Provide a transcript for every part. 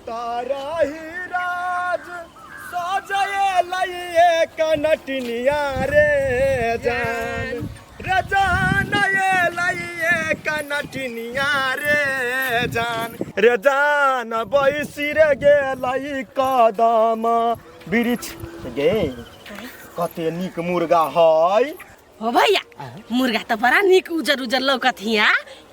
तारा ही राज सजए लइए कनटनिया रे जान रे जान ये लइए कनटनिया रे जान रे जान बैसी रे गेलई कदम वृक्ष गे। कते नीक मुर्गा है। हो भैया, मुर्गा तो बड़ा नीक उजर उजर लौकत हिया,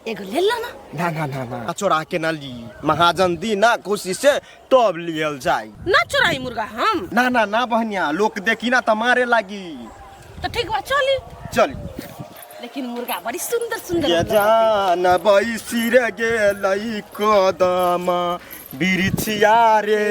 एगो ले लो ना। ना ना ना ना, चोरा के ना ली, महाजन दी ना खुशी से तब लियल जाई। ना चोराई मुर्गा हम। ना ना ना बहनिया, लोग देखी ना त मारे लागी। तो ठीक बा, चली। चल। लेकिन मुर्गा बड़ी सुंदर सुंदर ये लौकत। जान बैसी रे गेलई कदम बिरछिया रे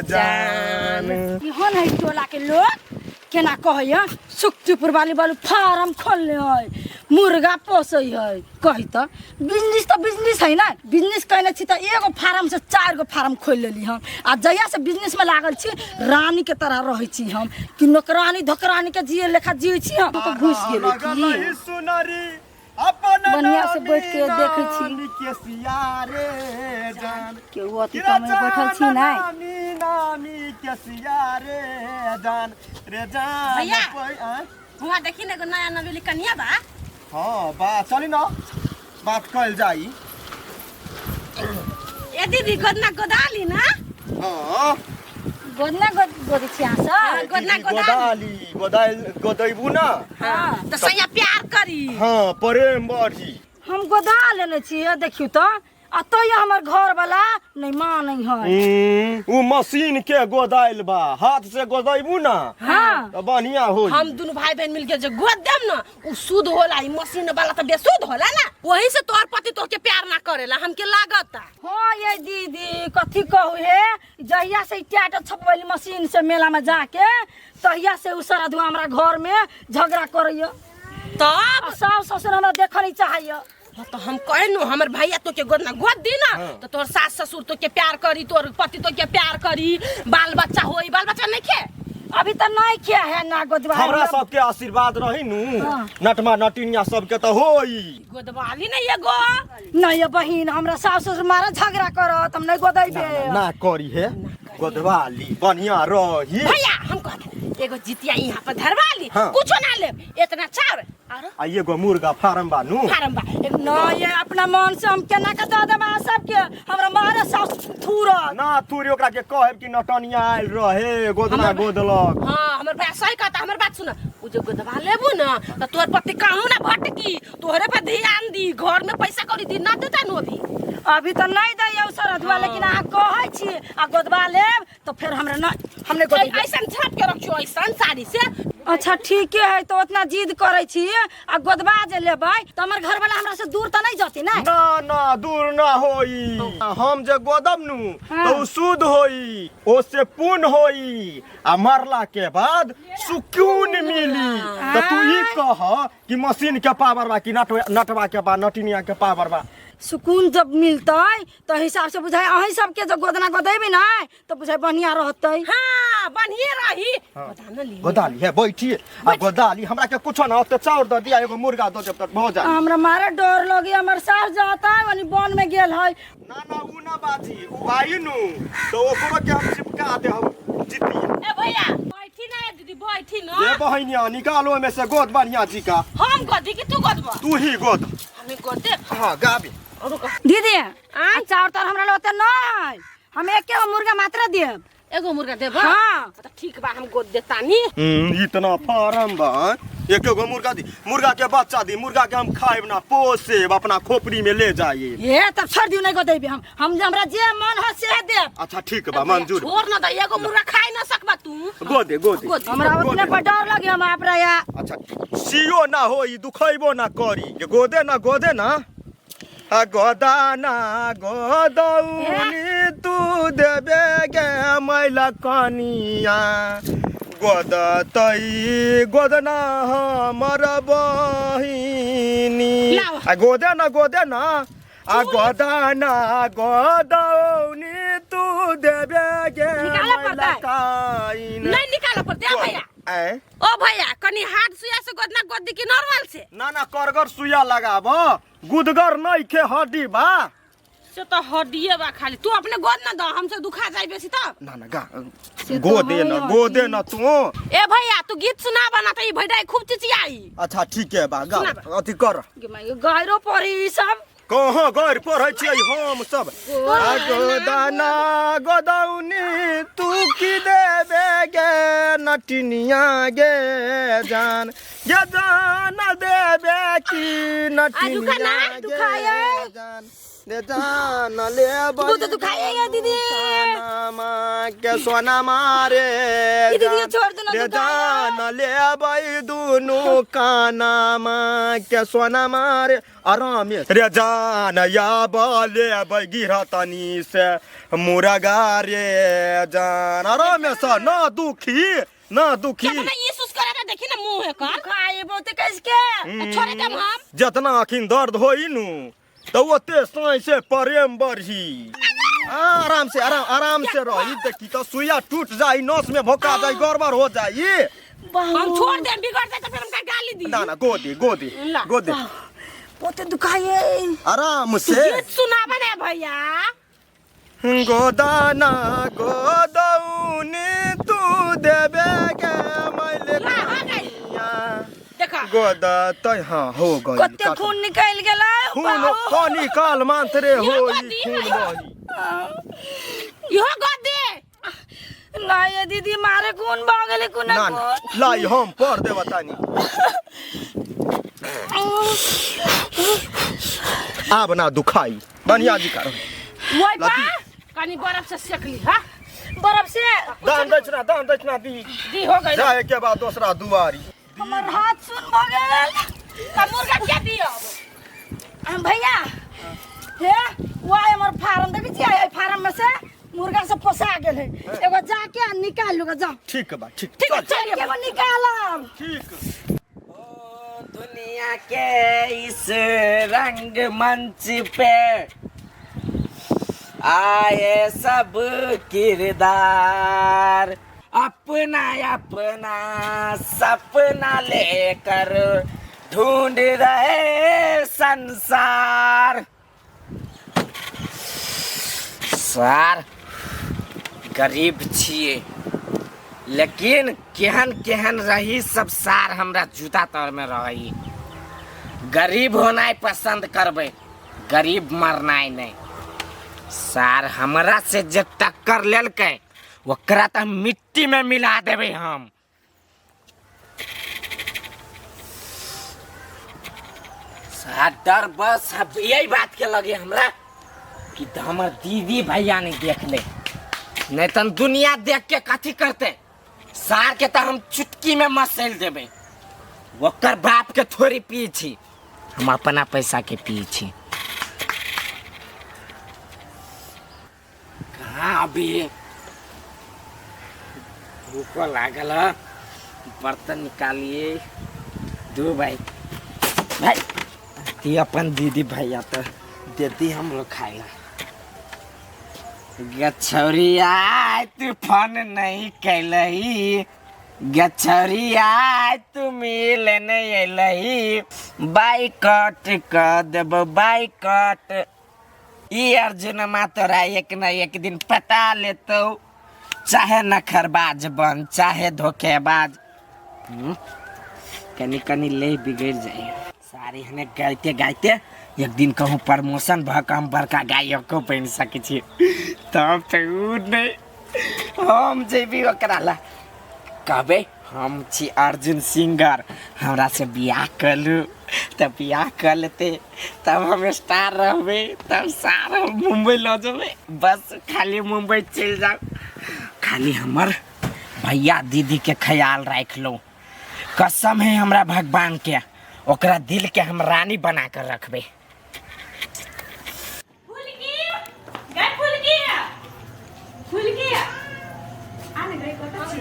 जान। इहन है टोला के लोग केना कहैया, सुक्तिपुर वाली बालू फार्म खोलने है, मुर्गा पोसै है। कही त बिजनेस त बिजनेस है ना, बिजनेस कहने छी त एगो फार्म से 4 गो फार्म खोल लेली हम। आ जहिया से बिजनेस में लागल छी रानी के तरह रहै छी हम, कि नौकरानी धोकरानी के जिए लेखा जिए छी हम। तो घुस गेलै की सुनरी अपन बढ़िया से बैठ के देखै छी। नानी के सिया रे जान। केहू अथी कमे बैठल छी नै। नामी नामी के सिया रे जान रे जान। भैया। आँय? हुआ देखी ने एगो नया नवेली कनिया बा। हाँ बा, चली ना बात कल जाई। ए दीदी, गोदना गोदाली ना? हाँ। गोदना गोद गोदै छी अहाँ सब? हाँ, गोदना दीदी, गोदाली। गोदाली गोदाल गोदैबू ना। हाँ, तो सैया प्यार करी। हाँ, प्रेम बढ़ी। हम गोदा लेने छी, देखियौ त, आ तैयो हमर घर वाला नहीं मानै है। उ मशीन के गोदाइल बा, हाथ से गोदैबू ना। हाँ। तो बढ़िया होई। हम दुनू भाई बहन मिलके जे गोद देम ना उ शुद्ध होला, ई मशीन वाला त बेशुद्ध होला ना, वही से तोहर पति तोहके प्यार ना करेला हमके लागता। हाँ ये दीदी कथी कहू हे, जहिया से ई टाटा छपवैली मशीन से मेला में जाके तहिया से उ सारा धुआं हमरा घर में झगड़ा करैया। तब आ सास ससुर हमरा देखऽ नहीं चाहैया। हाँ, तो हम कहे नु हमर भैया तोके गोद ना गोद दी ना। हाँ। तो तोहर सास ससुर तोके प्यार करी, तोहर पति तोके प्यार करी, बाल बच्चा होई। बाल बच्चा नहीं खे? अभी तो नहीं किया है ना गोदवा। हमरा सबके आशीर्वाद रही नु। हाँ। नटमा नटिनिया सबके तो होई। गोदवाली नहीं एगो। नहीं ये बहिन, हमरा सास ससुर मारा झगड़ा करत, हम नहीं गोदैबे। ना करी हे, गोदवाली बढ़िया रही। भैया हम कहत एगो जितिया यहाँ पर धरवा ली। हाँ। कुछो ना लेब, इतना चाउर आरो आ एगो मुर्गा फार्म बा नु। फार्म बा एगो। ना ये अपना मन से हम केना के दऽ देब अहाँ सबके, हमरा मारे सास थूरत। ना थूरी, ओकरा के कहब कि नटनिया आयल रहे गोदना गोदलक। हाँ हमर भैया सही कहता, हमर बात सुन, उ जो गोदवा लेबू ना त तोहर पति कहूँ ना भटकी, तोहरे पर ध्यान दी, घर में पैसा कौड़ी दी ना देता नु अभी। अभी तो नहीं दैया सरधुआ, लेकिन अहाँ कहै छी आ गोदवा लेब तो फिर हमरा ना हमने गोदैबे। ऐसन छाप के रखियो ऐसन साड़ी से। अच्छा ठीके है, तो उतना जिद करै छी आ गोदवा जे लेबै त हमर घर वाला हमरा से दूर त नहीं जती ना? ना ना दूर ना होई, हम जे गोदब नु हाँ। तो उ शुद्ध होई, ओसे पुण्य होई आ मरला के बाद सुकून मिली। तो तू ई कह कि मशीन के पावर बा कि नटवा के बा, नटिनिया के पावर बा? सुकून जब मिलतै तो हिसाब से बुझाइ अहीं सबके जो गोदना गोदैबे ना तो बुझाइ बढ़िया रहतै। हाँ बढ़िया रही। गोदाना ली। गोदाली है बैठी आ गोदाली, हमरा के कुछो ना ओते चाउर दऽ दिया, एगो मुर्गा दऽ देब त भऽ जाए। हमरा मारे डर लगी, हमर सास जाता है वनी वन में गेल है। ना ना उ ना बाजी, उ आई नु तो ओकरो के हम चिपका दे हम जितिया। ए भैया बैठी ना दीदी, बैठी ना। ये बहनिया निकालो में से गोद बढ़िया जी का। हम गोदी कि तू गोदबा? तू ही गोद। हमें गोद दे। हाँ गाबी। और का? दीदी आँय? आ चाउर तार हमरा लग ओते नहीं, हम एके गो मुर्गा मात्र देब। एगो मुर्गा देब? हाँ। तो ठीक बा, हम गोद देतानी। इतना फार्म बा, एक एगो मुर्गा दी, मुर्गा के बच्चा दी, मुर्गा के हम खाएब ना पोसेब, अपना खोपड़ी में ले जाइए। ये तब छोड़ दियो, नहीं गोदैबे हम, हम हमरा जे मन हो से देब। अच्छा ठीक बा, मंजूर। छोड़ ना दे, एगो मुर्गा खाए ना सकबा तू। गोदे गोदे। गोद। हमरा उतने पर डर लगे हम आप रया। अच्छा सियो ना होई, दुखैबो ना करी, ये गोदे ना गोदे ना आ गोदा ना गोदौनी तू देबे गे मैला कनिया, गोदतई गोदना हमर बहिनी। लाओ। आ गोदे ना गोदे ना आ गोदा ना गोदौनी तू देबे गे निकालऽ पड़तै। मैला काइन। नहीं निकालऽ पड़तै भैया। ऐ? ओ भैया कनी हार्ड सुइया से गोदना गोद दी कि नॉर्मल से? ना ना करगर सुइया लगाब, गुदगर नहीं खे हड्डी बा। से तो हड्डिए बा खाली तू अपने गोद ना दो हमसे दुखा जाई बेसी तब। ना ना गा से तो गो दे ना है गो दे ना तू। ए भैया तू गीत सुना बना त ई भैडाई खूब चिचियाई। अच्छा ठीक है बा गा सुना। अथी कर। गे माय गे, गैरो पड़ी ई सब। कहाँ गैर पढ़ै छियै हम सब? आ गोदाना गोदौनी तू की देबे गे नटिनिया गे जान गे जान देबे की नटिनिया ना, गे दुखाए। जान गे जान लेबै तू तो दुखाएगा दीदी। सोनामा के सोना मारे ई दीदी छोड़ दे ना, रे दुखाए। जान लेबै दुनू कानामा के सोना मारे आराम रे जान या लेबै गिरहतनी से मुरगा रे जान आराम से ना दुखी ना दुखी। केतना ई सुस करे त देखी ना मुंह है कर दुखाए बहुते कैस के। छोड़े देम हम। जितना अखिन दर्द होई नु तो ओते साँय से प्रेम बढ़ी। आराम से आराम आराम से रही देखी तो सुइया टूट जाई नस में भोका जाई गड़बड़ हो जाई। हम छोड़ देम बिगड़ जाए तो फिर हमका गाली दी। ना ना गो दे गो दे ला। गो दे बहुते दुखाए। आराम से गीत सुनाबा ने भैया। गोदाना गोदौनी तू देबे गे मैले ला, हो गई। देखा गोदा तय हाँ हो गई। कते खून निकल गेलै। खून पानी काल मांतरे हो यो ई गोदी खून है। बही इहो गोद दे। ना ये दीदी मारे खून भऽ गेलै खून ना ना लाई हम पढ़ देब तानी आब ना दुखाई बढ़िया जी कर ओइ बा कनी बर्फ से सेक ली हां बर्फ से दान दक्षिणा दान दक्षिणा दी दी हो गई। जाए के बाद दोसरा दुआरी। हमर हाथ सुन भऽ गेल। त मुर्गा के दियो? हम भैया हे वाह हमर फार्म देखै छियै एहि फार्म में से मुर्गा सब पोसा गेल है एगो जाके आ निकाल लूगा जाओ। ठीक बा ठीक ठीक चल चल एगो निकालब। ठीक। ओ दुनिया के इस रंग मंच पे आए सब किरदार अपना अपना सपना लेकर ढूंढ रहे संसार। सार गरीब छिए लेकिन केहन केहन रही सब सार हमरा जूता तर में रही। गरीब होनाइ पसंद करबै गरीब मरनाइ नहीं। सार हमरा से जे टक्कर लेलकै ओकरा तऽ मिट्टी में मिला देबै हम। सार डर बस अब यही बात के लगे हमरा कि तऽ हमर दीदी भैया नहीं देख ले नहीं तऽ दुनिया देख के कथी करते। सार के तऽ हम चुटकी में मसल देबै। ओकर बाप के थोड़ी पी छी हम अपना पैसा के पी छी। कहाँ अभी भूखो लागल है बर्तन निकालिए दू भाई भाई ती अपन दीदी भैया तो देती हम लोग खाएला। गछौरिया तू फोन नहीं कैलही गछौरिया तू मिले नहीं अयलही बाइकट क देबो बाइकट। ई अर्जुनमा तोरा एक न एक दिन पटा लेतौ चाहे नखरबाज बन चाहे धोखेबाज। कनी कनी ले बिगड़ जाए सारी हने गाइते गाइते एक दिन कहूँ प्रमोशन भऽ कऽ हम बड़का गायको बनि सकै छी तब तऽ उ नहि हम जेबी ओकरा ला कहबै हम छी अर्जुन सिंगर हमरा से बियाह करू तऽ बियाह कऽ लेतै तब हम स्टार रहबै तब सार हम मुम्बई लऽ जेबै बस खाली मुम्बई चलि जाउ। खाली हमर भैया दीदी के ख्याल राखि लौ कसम है हमरा भगवान के ओकरा दिल के हम रानी बना कर रखबै। फुलकी गई फुलकी फुलकी आ ने गई कतऽ छी?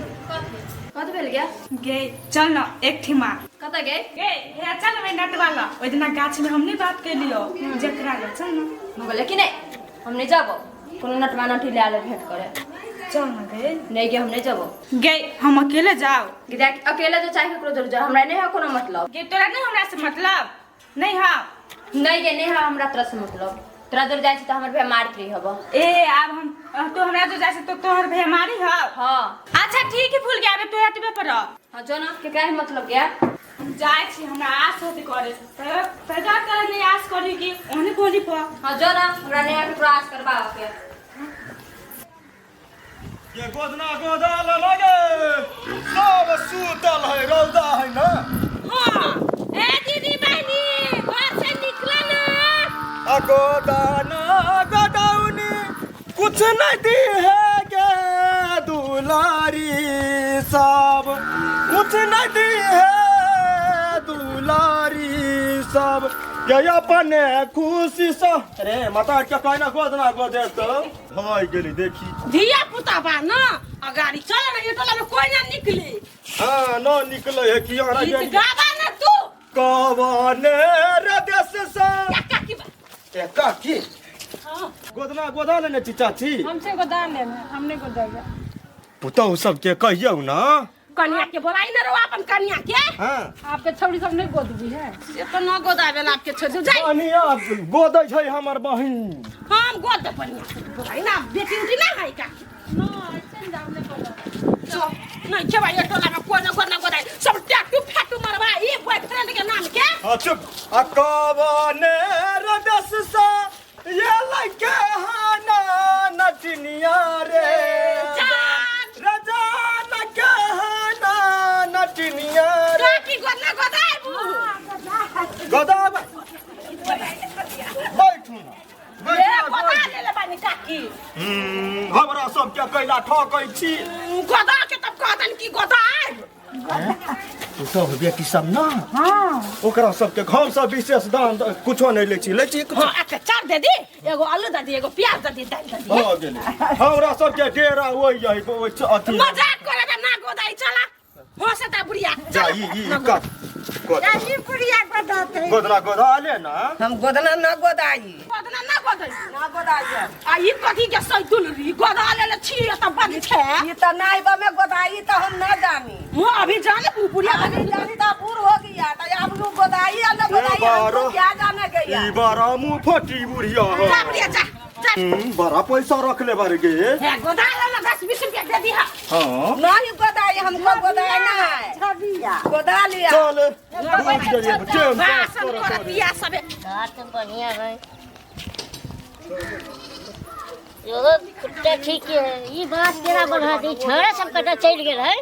कत भेल गया? गे चल न एक ठिमा। कतऽ गे? गे हे चल न नटवा ला ओहि दिना गाछ में हम नहीं बात केलियो जकरा ले चल न। हम कहलियै कि नहीं हम नहीं जाबो कोनो नटवा नटी ले आले भेंट करे। चल न गे। नहीं गे हम नहीं जाबो। गे हम अकेले जाओ। गे देख अकेले जो चाहे केकरो जरूर जाओ हमरा नहीं है कोनो मतलब। गे तोरा नहीं हमरा से मतलब नहीं हा? नहीं गे नहीं हा हमरा तोरा से मतलब। तोरा जोर जाइ छी तऽ हमर भैया मारत रही हब। ए आब हम तू हमरा जो जाइ से तो तोहर भैया मारी ह। हाँ। अच्छा ठीक है फूल गया, अबे तू एतबे पर रह। हाँ जो ना, केकरा ही मतलब गया? हम जाइ छी, हमरा आस होती करे पैदा करे नहीं आस करी कि ओहने बोली पर। हाँ जो ना, हमरा नहीं आके आस करबा के। ये गोदना गोदा लगे सब सूतल है, रौदा है ना। हाँ ए दीदी बहनी घर से निकला ना। आ गोदाना गोदाउनी कुछ नहीं दी है गे दुलारी सब, कुछ नहीं दी है दुलारी सब, ये अपने खुशी से। अरे माता के कहना गोदना गोदे तो भाई गेली देखी। धिया पुता बा ना, अगाड़ी चल ना, ये टोला में कोई ना निकले। हाँ ना निकले है कि आना गीत गाबा ना तू। कवने रे देश से काकी बा। ए काकी। हाँ। गोदना गोदा लेने छी चाची। हमसे गोदा लेने, हमने गोदा। पुतहु सबके कहियौ ना। कन्या के बोलाई ना रो अपन कन्या के। हाँ। आपके छौड़ी सब नहीं गोदबी है। से तो न गोदावे ला आपके छोड़ जाई। कन्या गोदै छै हमर बहिन। हम गोद दे बढ़िया बोलाई ना, बेटी उठी ना है का। ना ऐसे जाव ने गोदा। चल नहीं के भाई टोला में कोई ना गोद ना गोदाई, सब टैटू फैटू मरवा ई बॉयफ्रेंड के नाम के। हां चुप। आ कवने रे देश से ये लगे हाना नटनिया रे। गोदा बैठू ना। गोदा ले ले बानी काकी। हमरा सब के कैला ठकै छी। गोदा के तब कहतन की गोदा आइ। तू सब बेटी सब ना। हां ओकरा सब के घर से विशेष दान कुछो नहीं लै छी, लै छी हां अच्छा चार दे दी, एगो आलू दे दी, एगो प्याज दे दी, दाल दे दी। हो गेलै। हमरा सब के डेरा ओइ यही ओइ अथी। मजाक करे ना गोदाई चला। हो सता बुढ़िया। जा ई ई कट। ई बुढ़िया गोदाते। गोदना गोदा ले ना। हम गोदना ना गोदाई। गोदना ना गोदाई। ना गोदाई। आ ई कथी के सैतुल री गोदा ले ले छी त बंद छै। ई त नाई बा में गोदाई त हम ना जानी। मु अभी जाने बुढ़िया अभी जानी त बूढ़ हो गया त अब नु गोदाई आ ना गोदाई हमको क्या जाने गया। ई बारा मुंह फटी बुढ़िया। जा बुढ़िया जा। बड़ा पैसा रख ले बारे गे। हे गोदा ले ना 10-20 रुपया दे दिहा। हां नहीं गोदाई हमको गोदाई ना है। छबिया गोदा लिया। चल भाषण करतिया सबे। बात बढ़िया है। यो कुत्ता ठीक है। ई बात केना बढ़ा दी छौड़ा सब कतऽ चलि गेल है।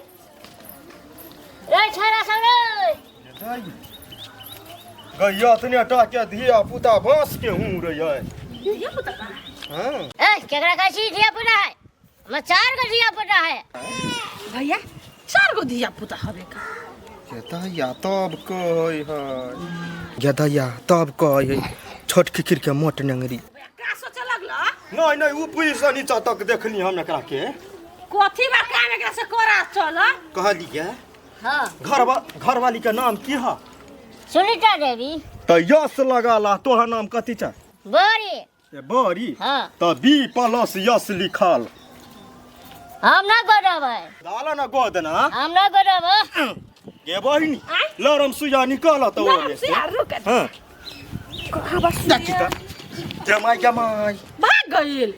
रे छौड़ा सब रे। गैया तने टा के धिया पुता बांस के हूं रे है। धिया पुता हां ए केकरा कहै छी धिया पुता है? हमरा 4 गो धिया पुता है। भैया 4 गो धिया पुता हबे का? गेदैया तब कहै है। गेदैया तब कहै है छोट खिखिर के मोट नंगरी। का सोचे लगल? नहीं नहीं ऊपर से नीचा तक देखनी हम एकरा के। कथी बा काम एकरा से करा चल? कहलिए हां। घरवाली के नाम की है? सुनीता देवी। त यस लगाला, तोहर नाम कथी छ? बड़ी। ए बड़ी? हां। त बी प्लस यस लिखल। हम ना गोदबै। डाला ना गोदना। हम ना गोदबै। गे बहिनी लरम सुइया निकल त लरम सुइया रुक। हां कहां बस देखी त जमाई जमाई भाग गइल।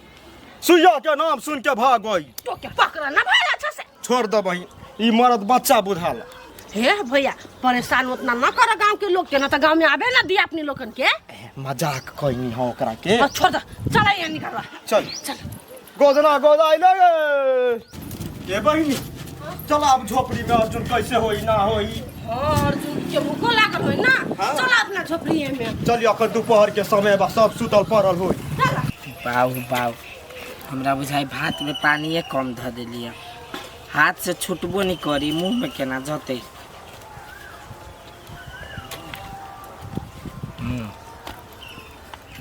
सुइया के नाम सुन के भाग गई। तो के पकड़ ना भाई अच्छा से। छोड़ दे बहिन, ई मर्द बच्चा बुझाला। हे भैया परेशान उतना ना कर गांव के लोग के, ना त गांव में आबे ना दिया अपने लोगन के। मजाक कइनी हो ओकरा के। छोड़ दे चल यहाँ निकलवा। चल चल गोदना गोदाई लगे। के बहिनी चल अब झोपड़ी में अर्जुन कैसे होई ना होई। हां अर्जुन के भूखो लागल होई ना। हाँ। चल अपना झोपड़ी में चल। अखन दोपहर के समय बा, सब सुतल पड़ल होई। चल बाऊ बाऊ हमरा बुझाई भात में पानी कम ध देलिए, हाथ से छुटबो नहीं करी, मुंह में केना जते।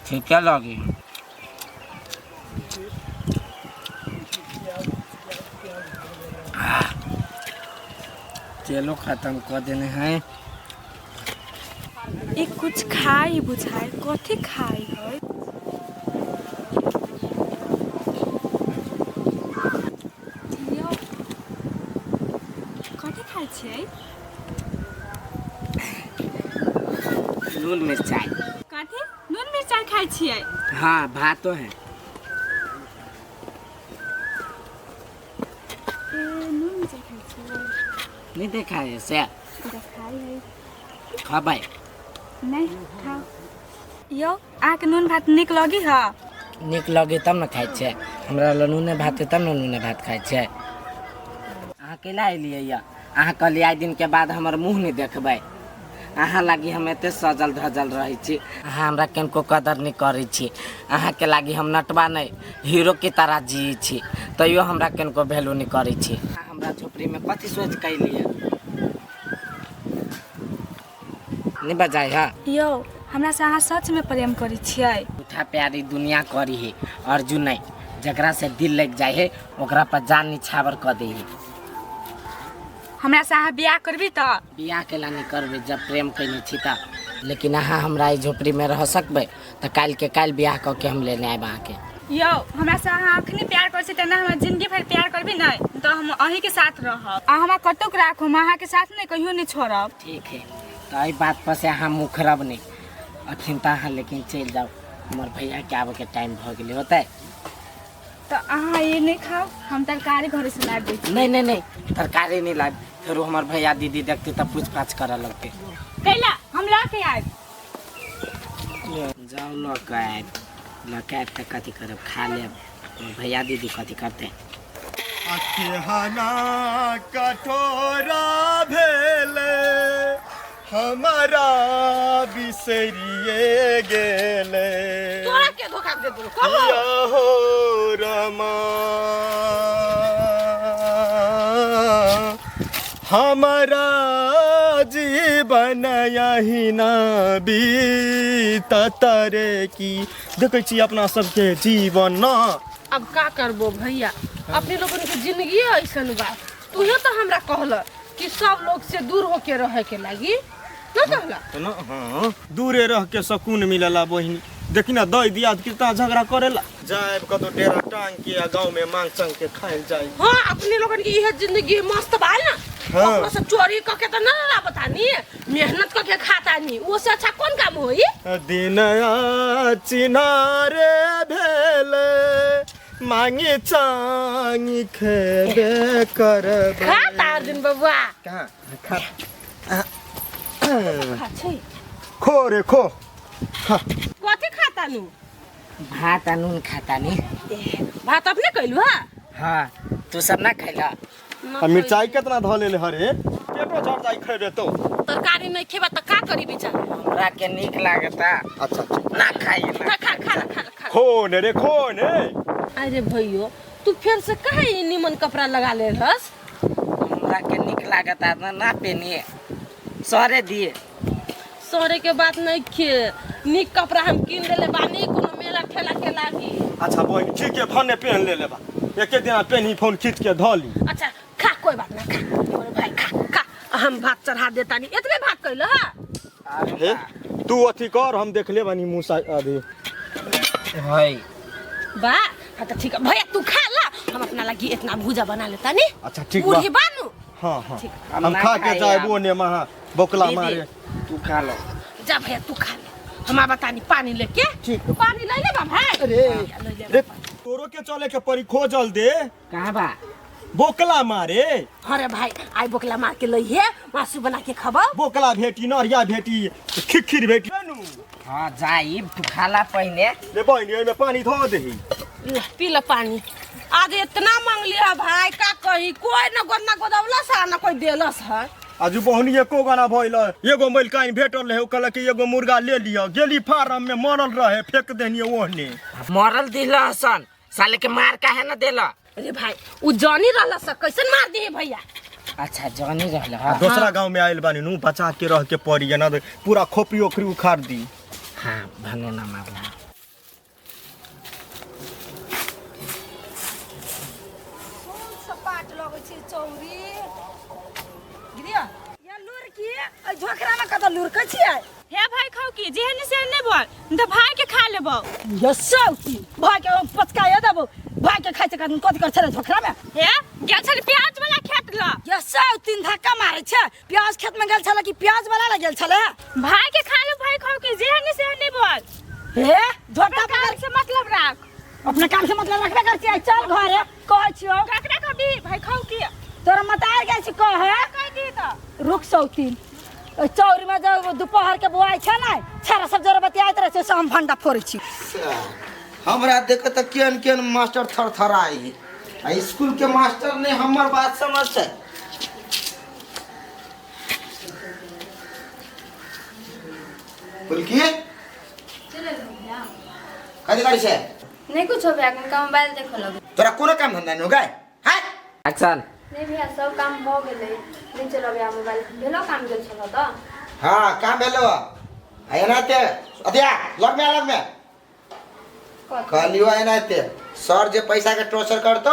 ठीक है लगी। तेलो खत्म कर देने हैं। एक कुछ खाई बुझाए कथी खाई है? कथी खाई छियै? नून मिरचाई। कथी? नून मिरचाई मिरचाइ खाइ छियै। हाँ, भातो है। ए, नून मिरचाइ खाइ छियै? नहीं देखा है से। देखाइ है। खबै? नहीं खाओ। यौ, अहाँके नून भात नीक लगी ह? नीक लगे तब ने खाइ छियै। हमरा लग नूने भात है तब ने नूने भात खाइ छियै। अहाँ कैला एलियै यऽ? अहाँ कहलियै आइ दिनके बाद हमर मुँह नहि देखबै। अहाँ लागी हम एते सजल धजल रहै छी, अहाँ हमरा कनिको कदर नहि करै छी। अहाँके लागी हम नटवा नहि, हीरो के तरह जियै छी, तैयो हमरा कनिको वैल्यू नहि करै छी। अहाँ हमरा झोपड़ीमे कथी सोचि कऽ एलियै? नहीं बजाय है। यौ, हमरा से अहाँ सच में प्रेम करै छियै? झूठा प्यारी दुनिया करी है, अर्जुन नहीं। जकरा से दिल लग जाए है, ओकरा पर जान निछावर कर दे है। हमरा से अहाँ बियाह करबी तऽ? बियाह केला नहीं करबै, जब प्रेम कैने छी तऽ। लेकिन अहाँ हमरा एहि झोपड़ी में रह सकबै तऽ काल्हि के काल्हि बियाह कऽ के हम लेने आयब अहाँके। यौ, हमरा से अहाँ अखनी प्यार करै छी तेना हमरा जिंदगी भरि प्यार करबी नहि तऽ हम अहीँके साथ रहब आ हमरा कतौक राखू, हम अहाँके साथ नहि कहियो नहि छोड़ब। ठीक है, तऽ एहि बात पर से अहाँ मुखरब नहि अखन तऽ अहाँ लेकिन चलि जाउ, हमर भैयाके आबऽके टाइम भऽ गेलै होतै। तऽ अहाँ ई नहि खाउ, हम तरकारी घरे से लाबि दै छी। नहीं नहीं नहीं, तरकारी नहीं लाब, फेरो हमर भैया दीदी देखते तऽ पूछ पाछ करऽ लगतै। कैला, हम लऽ के आयब। जाउ, लऽ कऽ आयब। लऽ कऽ आयब तऽ कथी करब? खा लेब। हमर भैया दीदी कथी करतै? अकेहना कठोरा भेले, हमारा बिसरिए गेले। तोरा के धोखा दे देलको? कहो। हो रमा, हमारा जीवन यहिना बीतत रे। की देखै छी अपना सबके जीवन न? अब का करबो भैया, अपने लोगन के जिंदगी ऐसन बा। तूहे तो हमरा कहल कि सब लोग से दूर होके रहे के लागी न कहला? तो न, हाँ, दूरे रह के सुकून मिलला। बहिनी, देखी ना, दही दियाद कितना झगड़ा करेला। जाए कतो डेरा टांग के आ गाँव में मांग संग के खाइल जाए। हाँ, अपने लोगन की यह जिंदगी मस्त बा ना। हाँ। ककरो से चोरी करके तो ना ना बतानी, मेहनत करके खाता नहीं, वो से अच्छा कौन काम होई? दिन चिनारे भेले, मांगी चांगी खेबे करब। खा तार दिन बबुआ। कहाँ खा? खा छै। खो रे, खो। कथी खाता नु? भात आ नून खाता नी। भात अपने कैलू हा? हाँ, तू सब ना खैला? आ मिरचाई कितना धऽ लेले हरे, पेटो झड़ जाई खेबे तो। तरकारी नहीं खेबा त का करी बेचारा? हमरा के नीक लागता। अच्छा अच्छा। ना खाई ना। खा खा खा खा खा। खो ने रे, खो ने। अरे भैयो, तू फिर से काहे ई निमन कपड़ा लगा ले रहस? हमरा के नीक लागता ना, ना पेनिए सरे दिए। सरे के बात नहीं खे, निक कपड़ा हम किन देले बानी कोनो मेला ठेला के लागी। अच्छा बहिन, ठीक है, भने पहन ले लेबा, एके दिन पेन्ही फोन खींच के धऽ ली। अच्छा खा, कोई बात ना, खा मोरे भाई, खा खा। हम भात चढ़ा देता नहीं, इतने भात कैल हा। हे, तू अथी कर, हम देख ले बानी मुसा अभी। है बा। हाँ तो ठीक है भैया, तू खा ला, हम अपना लगी इतना भूजा बना लेता नहीं। अच्छा ठीक बा। बूढ़ी बानू। हाँ हाँ। ठीक। हम हम ना खा के खाई जाए आब। वो ने महा बोकला दीदी, मारे। तू खा लो। जा भैया, तू खा ले, हम बतानी पानी लेके। ठीक। पानी ले ले बा भाई। अरे ले ले। रे, तोरो के चले के परी, खोजल दे। कहाँ बा? बोकला मारे। अरे भाई, आई बोकला मार के लइहे, मासू बना के खबा। बोकला भेटी, नरिया भेटी, खिखिर भेटी नु। हाँ, जाई, तू खा ला पहिने। रे बहिनी, एहिमे पानी धऽ देही। ले, पी ले पानी। आज इतना मांग लिया भाई, का कही, कोई न गोद ना गोदौलस है ना कोई देलस है। आज बहनी एको गाना भइल, एगो मैलकाइन भेटल रहे, ओ कहलक कि एगो मुर्गा ले लिअ। गेली फार्म में, मरल रहे, फेंक देनी ओहने। मरल दिल हसन, साले के मार काहे ना देला? अरे भाई, उ जानी रहल से कैसन मार दिए भैया? अच्छा, जानी रहल। हाँ। दोसरा गांव में आयल बानी नु, बचा के रह के पड़ी ना, पूरा खोपड़ी ओखरी उखाड़ दी। हाँ, भने ना मारला। सपाट लगै छै चौरी गिरिया या लुरकी, एहि झोकरामे कतऽ लुरकै छियै? हे भाई, खाउ की जेहन से नहीं बोल तऽ भाई के खा लेबो। ये सौती भाई के पचकाए देबो। भाई के खाइ छै कथी कर छलै झोकरामे? हे, गेल छल प्याज वाला खेत ल। ये सौतीन धक्का मारै छै। प्याज खेत में गेल छलै कि प्याज वाला लग गेल छलै? भाई के खा ले भाई, खाउ की जेहन से नहीं बोल। हे झोटा अपना काम से मतलब राख। अपना काम से मतलब रखबे कर छियै, चल घरे कहै छियौ। ककरा कहबी भाई खाऊ की? तोरा मतार गेल छी कहे। कह दी त। रुक सौतीन, ओहि चौरी में जब दोपहर के बोआइ छै ने, छेड़ा सब जरे बतियाइत रहै छै, से हम भंडा फोड़ै छी। हमरा देख तऽ केहन केहन मास्टर थरथराइ है आ स्कूल के मास्टर ने हमर बात समझतै। फुलकी कथी करै छै? नहीं कुछ हो भैया, उनका मोबाइल देखो लगे। तोरा कोनो काम धंधा नहीं हो गए हैं? एक्शन। नहीं भैया, सब काम हो गेलै, नहीं चलो भैया मोबाइल भेलो काम गेल छलो त। हाँ काम भेलो आ एनाते अथिया लग में आ, लग में कहलियो एनाते सर जे पैसा के टॉर्चर करतो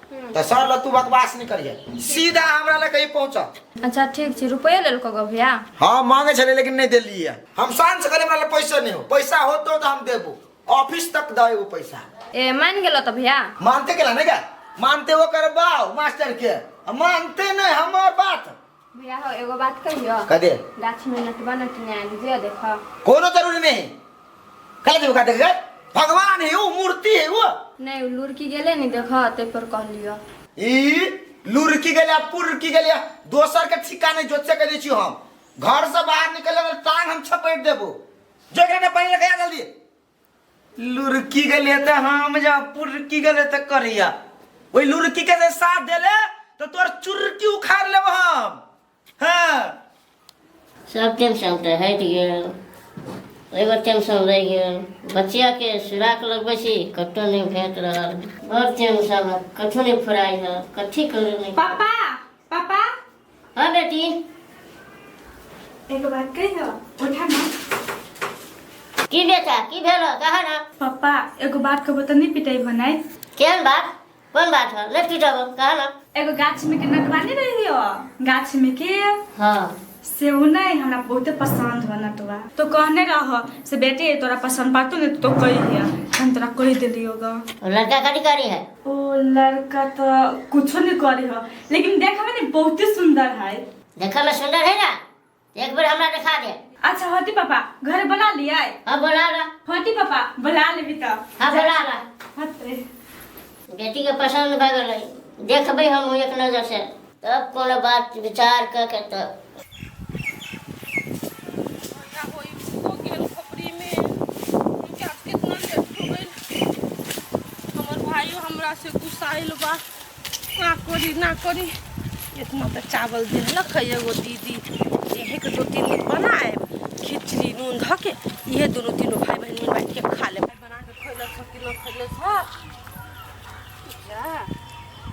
तो सर ल तू बकवास नहीं करिए, सीधा हमरा लग कहीं पहुंचा। अच्छा ठीक छै, रुपया लेलको गो भैया? हाँ मांगे छले लेकिन नहीं देलिए हम। सांझ से कहले हमरा लग पैसा नहीं हो, पैसा होतो तो हम देबो, ऑफिस तक देबो पैसा। ए मान गेलो त भैया? मानते गेला नहीं क्या? मानते वो करबाओ मास्टर के, मानते नहीं हमर बात। भैया हो एगो बात कहियो। कह दे। गाछ में नटवा नटनी आयल जे देख। कोनो जरूरी नहीं, कल देबो का देख भगवान है वो, मूर्ति है वो। नहीं उ लुड़की गेले नहीं देख ते पर कहलियो। ई लुड़की गेले पुरकी गेले दोसर के ठिका नहीं जोत से कह दै छी हम। घर से बाहर निकले तो टांग हम छपेट देबो। जो एकरा ने पानी लगाया जल्दी। लुड़की गेले त हम जा पुरकी गेले त करिया, ओई लुड़की के जे साथ देले तो तोर चुरकी उखाड़ लेब हम। हाँ सब टेंशन तऽ हटि गेल, एगो टेंशन रहि गेल, बचिया के सुराक लगबै छी कतौ नहि भेट रहल, बड़ टेंशन है, कथू नहि फुराइ है, कथी करू नहि। पापा पापा। हाँ बेटी। एगो बात कहियो, उठा ना। की बेटा की भेल कहा ना? पापा एगो बात कहबो तऽ नहीं पिटै बनाई। केहन बात, कोन बात है? नहीं पिटब कहा ना। एगो गाछ में के नटवा नहीं रही हो, गाछ में के? हाँ। से उ नहीं हमरा बहुते पसंद हो नटवा, तो कहने रह से बेटी तोरा पसंद पातो नहीं तो कही है, हम तोरा कही देलियो ग। लड़का कथी करी है? ओ लड़का तो कुछो नहीं करी हो, लेकिन देखे में नहीं बहुते सुंदर है। देखे में सुंदर है ना, एक बार हमरा दिखा दे। अच्छा होती पापा घरे बुला लिया? हाँ बुला ला। होती पापा बुला लेबी तो। हाँ बुला ला। होते। बेटी के पसंद भऽ गेलै, देखबै हम एक नजर से तब कोनो बात विचार कऽ के तब। हमर भाइयो हमरा से गुस्साइल बा, ना करी ना करी। इतना तो चावल देलक है एगो दीदी, इहे के दो तीन दिन बनाए खिचड़ी नून धऽ के इहे दोनों तीनों भाई बहन मिल बैठ के खा ले। बना के खैलक ह कि न खैलक ह? जा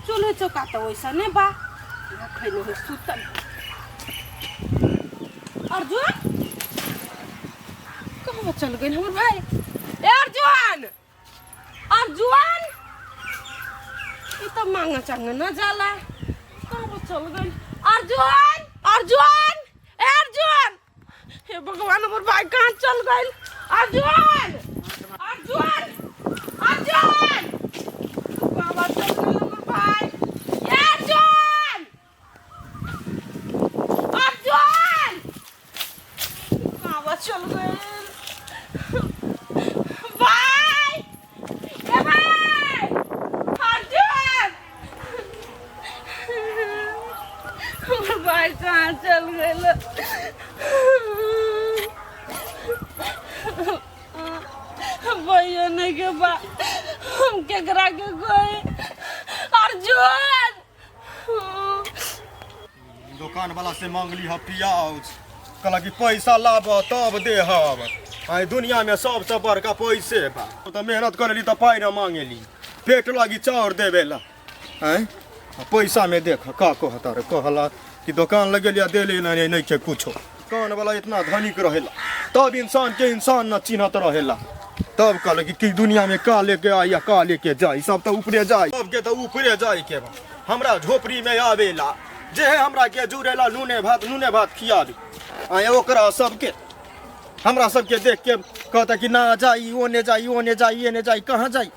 चूल्हे चौका तो वैसा नहीं बा, ना खैले हो सुतल। अर्जुन कहाँ चल गए हमर भाई? ए अर्जुन अर्जुन ई तो मांगा चांगा न जाला, कहाँ चल गए? अर्जुन अर्जुन ए अर्जुन, हे भगवान हमर भाई कहाँ चल गए? अर्जुन अर्जुन अर्जुन बाबा चल गए हमर भाई। ए अर्जुन अर्जुन बाबा चल गए भाई। ए भाई अर्जुन हमर भाई कहाँ चल गए? भैया नहीं के बा हम केकरा के कोई? अर्जुन दुकान वाला से मांगली ह प्याज, कहला कि पैसा लाब तब देहब। आई दुनिया में सबसे बड़का पैसे बा, तो मेहनत करेली तो पाई न मांगेली, पेट लागी चाउर देवेला। आँय पैसा में देख का कहता रे, कहला कि दुकान लगेलिया देली नहीं नहीं के कुछो। दुकान वाला इतना धनिक रहेला तब इंसान के इंसान न चिन्हत रहेला, तब कहल कि दुनिया में का लेके आई या का लेके जाई, सब तो ऊपरे जाई, सबके तो ऊपरे जाई के बा। हमरा झोपड़ी में आवेला जे हमरा के जुड़ेला नूने भात खियाबी। आए ओकरा सबके हमरा सबके देख के कहता कि ना जाई ओने जाई ओने जाई एने जाई कहाँ जाई,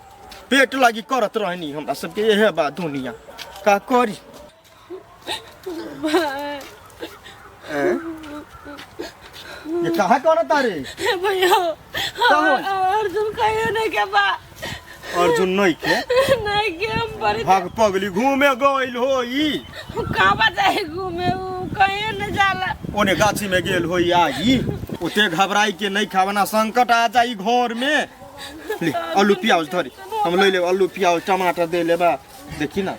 पेट लागी करत रहनी हमरा सबके। यह बा दुनिया का करी। ये कहाँ करत रे भैया? कहो अर्जुन कहियो नहीं के बा। अर्जुन नहीं के? नहीं के, हम बड़ी भाग पगली घूमे गइल होई। कहाँ जाए घूमे, उ कहीं न जाला। ओने गाछी में गेल होई आई, ओते घबराई के नहीं खावना संकट आ जाई घर में। ले आलू प्याज धरी, हम ले लेब आलू प्याज टमाटर दे लेबा, देखी ना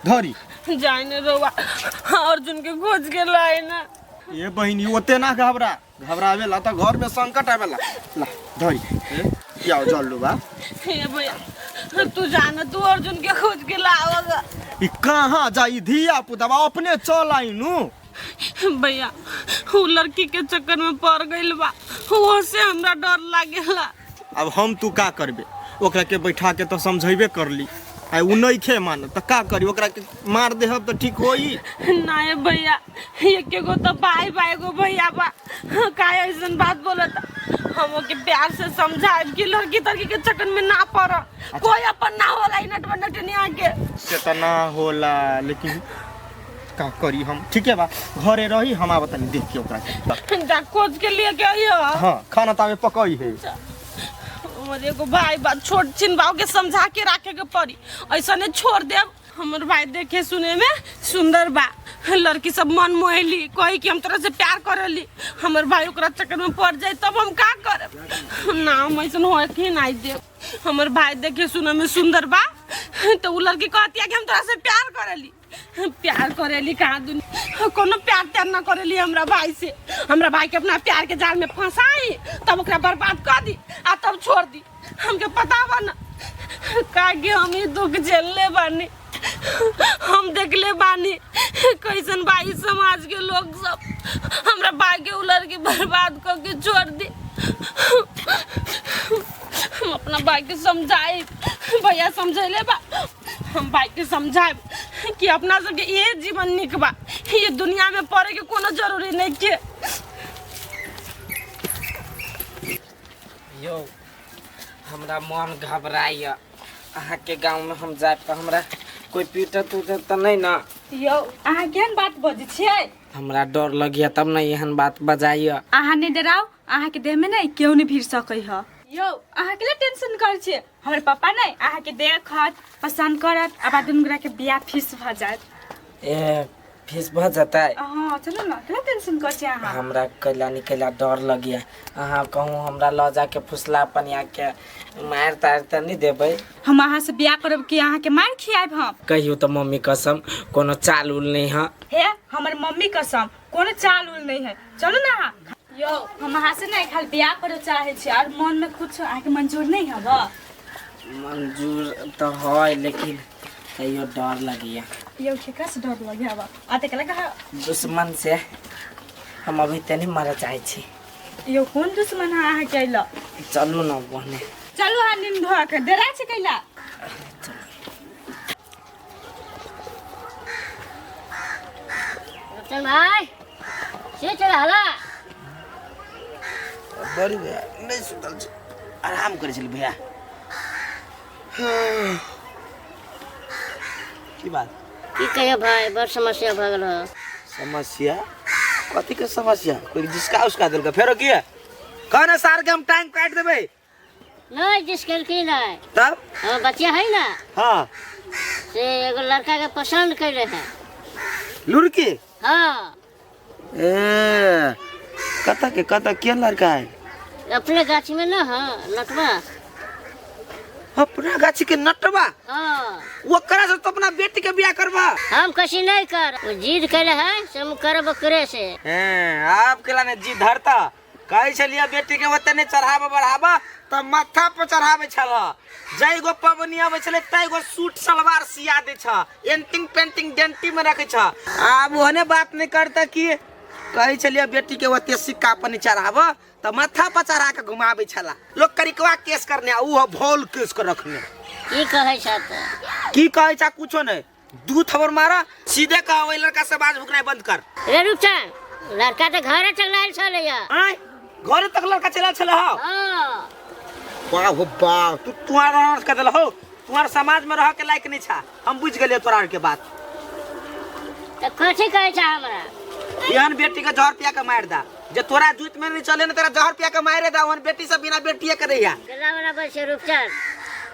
धरी। जाए न रोवा, अर्जुन के खोज के लाए ना। ए बहिनी ओते ना घबरा, घबरावेला त घर में संकट आवेला। ला धरी प्याज आलू बा। हे भैया तू जाना, तू अर्जुन के खोज के लावगा। ई कहाँ जाई धिया पुतवा अपने चल आई नु। भैया उ लड़की के चक्कर में पड़ गइल बा, वो से हमरा डर लागेला। अब हम तू का करबे, ओकरा के बैठा के तो समझेबे करली, आ उ नइखे मानत त का करी, ओकरा के मार देहब त ठीक होई ना। भैया एके गो तो भाई भाई गो भैया बा, का ऐसन बात बोलत। हम ओके प्यार से समझाएब कि लड़की तड़की के चक्कर में ना पड़, कोई अपन ना होला ई नटवा नटनिया के। से त ना होला, लेकिन का करी हम। ठीक है बा, घरे रही हम आवत तनी देख के ओकरा के। जा खोज के लिए के आइयो। हां खाना तावे पकई है। हमर एगो भाई बा छोट छिन बाव के समझा के राखे के पड़ी, ऐसा नहीं छोड़ देब। हमर भाई देखे सुने में सुंदर बा, लड़की सब मन मोहली कही कि हम तोरा से प्यार करली, हमर भाई ओकरा चक्कर में पड़ जाए तब हम का करब ना। हम ऐसन होए के नहीं देब। हमर भाई देखे सुने में सुंदर बा तो उ लड़की कहती है कि हम तोरा से प्यार करली, प्यार करेली कहाँ दुनिया कोनो प्यार त्यार ना करेली हमरा भाई से। हमरा भाई के अपना प्यार के जाल में फंसाई तब ओकरा बर्बाद कर दी आ तब छोड़ दी। हमके पता बा ना का कि हम ई दुख झेलले बानी, हम देखले बानी कैसन भाई समाज के लोग सब हमरा भाई के उ लड़की बर्बाद कर के छोड़ दी। हम अपना भाई के समझाए, भैया समझैले बा, हम भाई के समझाए कि अपना सबके ये जीवन निक बा, ये दुनिया में पड़े के कोनो जरूरी नहीं के। यो हमरा मन घबराइया, अहाँ के गांव में हम जाए तो हमरा कोई पीटत उटत त नहीं ना। यो अहाँ केहन बात बजै छियै? हमरा डर लगिया तब ना एहन बात बजाइया। अहाँ नहीं डराउ, अहाँ के देह में नहीं केहू नहीं भीड़ सकै ह। यो अहाँ के लिए टेंशन करै छियै? हमर पापा नहीं अहाँ के देखत पसंद करत, अब दुनू गोरा के बियाह फिक्स भ जायत। ए फिक्स भ जतै? हाँ चलू ना, केना टेंशन करै छियै अहाँ? हमरा कैला निकैला डर लगिया, अहाँ कहूँ हमरा ल जाके फुसला पनिया के मार तार त नहीं देबै? हम अहाँ से बियाह करब कि अहाँ के मार खियाब हम? कहियो त मम्मी कसम कोनो चाल उल नहीं है। हे हमर मम्मी कसम कोनो चाल उल नहीं है, चलू ना अहाँ। यो हम अहाँ से नहीं खाली बियाह करे चाहे छी, और मन में कुछ अहाँ के मंजूर नहीं हब? मंजूर तो है लेकिन तैयो डर लगिया। यो केकरा से डर लगिया बा? आ त केला कहा दुश्मन से हम अभी तनी मरे चाहे छी। यो कौन दुश्मन है अहाँ के अइला? चलू ना बहने, चलू अहाँ नींद धोआ के डरा छै कैला। रतन भाई से चल हला बड़ी भैया नहीं सुतल छी, आराम करै छली भैया। की बात? की कहियो भाई, बड़ समस्या भऽ गेल ह। समस्या? कथी के समस्या? कोई जिसका उसका देलकै फेरो की कहने सार के हम टाइम काटि देबै। नहीं जिसकेलखिन नहीं तब हमर बच्चा है ना, हाँ से एगो लड़का के पसंद कैले है। लुड़की? हाँ। ए कत के कत के लड़का है? अपने गाछी में ना। हाँ नटवा। अपना गाछी के नटवा? हाँ। ओकरा से तो अपना बेटी के बियाह करबा? हम कसी नहीं कर, वो जिद कैले है से हम करब ओकरे से। हैं आप केला ने जिद धरता कहै छलियै बेटी के ओते नहीं चढ़ाबा बढ़ाबा त माथा पर चढ़ाबै छल। जै गो पबनी आबै छलै तै गो सूट सलवार सिया दै छ, एंटिंग पेंटिंग डेंटी में रखै छ। आब ओहने बात नहीं करता कि कहै छलियै बेटी के ओते सिक्का पर नहीं चढ़ाबा त माथा पर चढ़ा के घुमाबै छला। लोग करिकवा केस करने आ उ भोल केस के रखने। की कहै छ त? की कहै छ? कुछो नहीं, दू थबर मारा सीधे कह ओइ लड़का से बाज भुकनाइ बंद कर। रे रूपचंद लड़का त घरे चल आयल छलैया। आय घरे तक लड़का चलल छल? हां। वाह हो वाह, तू तुआर कर देल हो, तुआर समाज में रह के लायक नहीं छा, हम बुझ गेलियै तोरा के बात। त कथी कहै छ हमरा? एहन बेटी के जहर पिया के मार दा। जे तोरा जुत में नहीं चले ना तोरा जहर पिया के मारे दा ओहन बेटी सब बिना बेटिए के रहिया। केला वाला बस रूपचंद,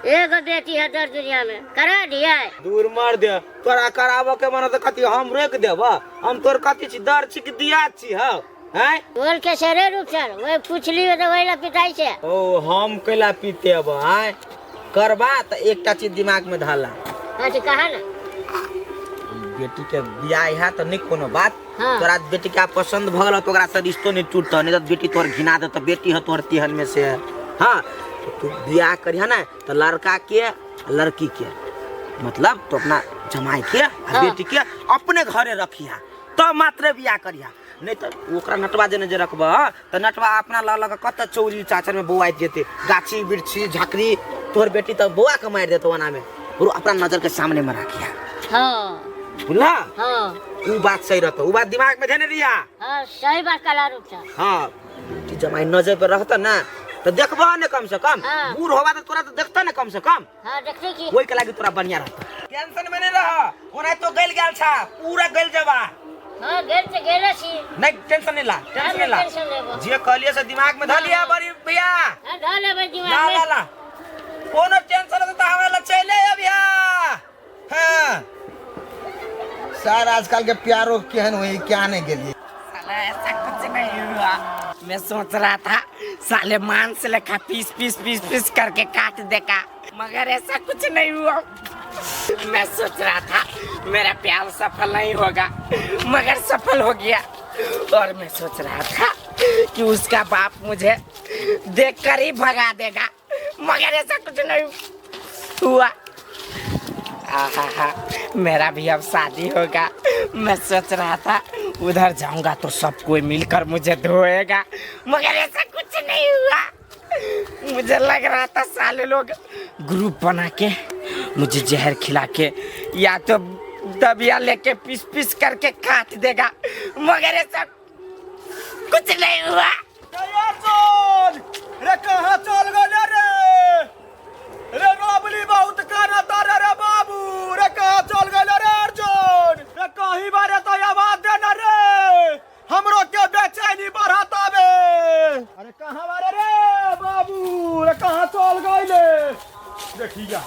एगो बेटी है दर दुनिया में, करा दिया। दूर मर दे, तोरा कराबो के मन त कथी हम रोक देब? हम तोर कथी छी, दर छी कि दिया छी? हौ हैं बोल के से रे रूपचंद, वही पूछली तो वही ला पिटाई से। ओ हम कैला पीतेब? आय करबा त एकटा चीज दिमाग में धाला। अच्छा कहा ना। बेटी के बियाह है त नहीं कोनो बात। हाँ। तोरा बेटी के पसंद भ गेल तो ओकरा से रिश्तो नहीं टूटत, नहीं तो बेटी तोर घिना देत, बेटी है तोहर तिहन में से। हाँ तो तू बियाह करिहा ना तो लड़का के लड़की के मतलब तो अपना जमाई के आ हाँ। बेटी के अपने घरे रखिहा तब मात्र बियाह करिहा, नहीं तो ओकरा नटवा जेने जे रखब तो नटवा अपना लग लग कत चौरी चाचर में बौआइत जेते, गाछी वृक्षी झाकरी तोहर बेटी तो बौआ के मारि देतो ओना में, और अपना नजर के सामने में रखिहा। हाँ बुझला? हाँ उ बात सही रहतो, उ बात दिमाग में धेने रिहा। हाँ सही बात कला रूपचंद। हाँ बेटी जमाई नजर पर रहता ना तो देखबह ने कम से कम। हाँ। बूढ़ होबा तो तोरा तो देखता ने कम से कम। हाँ देखते की ओहि के लागी तोरा बढ़िया रहता, टेंशन में नहीं रह। ओना तो गइल गेल छा, पूरा गइल जबा। हाँ गेल से गेले छी। नहीं टेंशन नहीं ला, टेंशन नहीं ला। टेंशन लेबो। जे कहलिए से दिमाग में धलिया बड़ी भैया। हाँ धऽ लेबै दिमाग ला में। ला ला कोनो टेंशन होता तो हमरा ला चले अबिया। हाँ सर आजकल के प्यारो केहन होई क्या नहीं गेलिए। साला ऐसा कुछ नहीं हुआ, मैं सोच रहा था साले मांस लेखा पीस पीस पीस पीस करके काट देगा, मगर ऐसा कुछ नहीं हुआ। मैं सोच रहा था मेरा प्यार सफल नहीं होगा, मगर सफल हो गया। और मैं सोच रहा था कि उसका बाप मुझे देखकर ही भगा देगा, मगर ऐसा कुछ नहीं हुआ। आहा, मेरा भी अब शादी होगा। मैं सोच रहा था उधर जाऊंगा तो सब कोई मिलकर मुझे धोएगा, मगर ऐसा कुछ नहीं हुआ। मुझे लग रहा था साले लोग ग्रुप बना के मुझे जहर खिला के या तो दबिया लेके पीस पीस करके काट देगा, मगर ऐसा कुछ नहीं हुआ। रे कहाँ चल गए रे? रे रबली बहुत काना तारे रे बाबू, रे कहाँ चल गए रे अर्जुन? रे कहीं बारे तो आवाज देना रे, हमरो के बेचैनी बढ़ाता बे। अरे कहाँ बारे रे बाबू, रे कहाँ चल गए? देखिया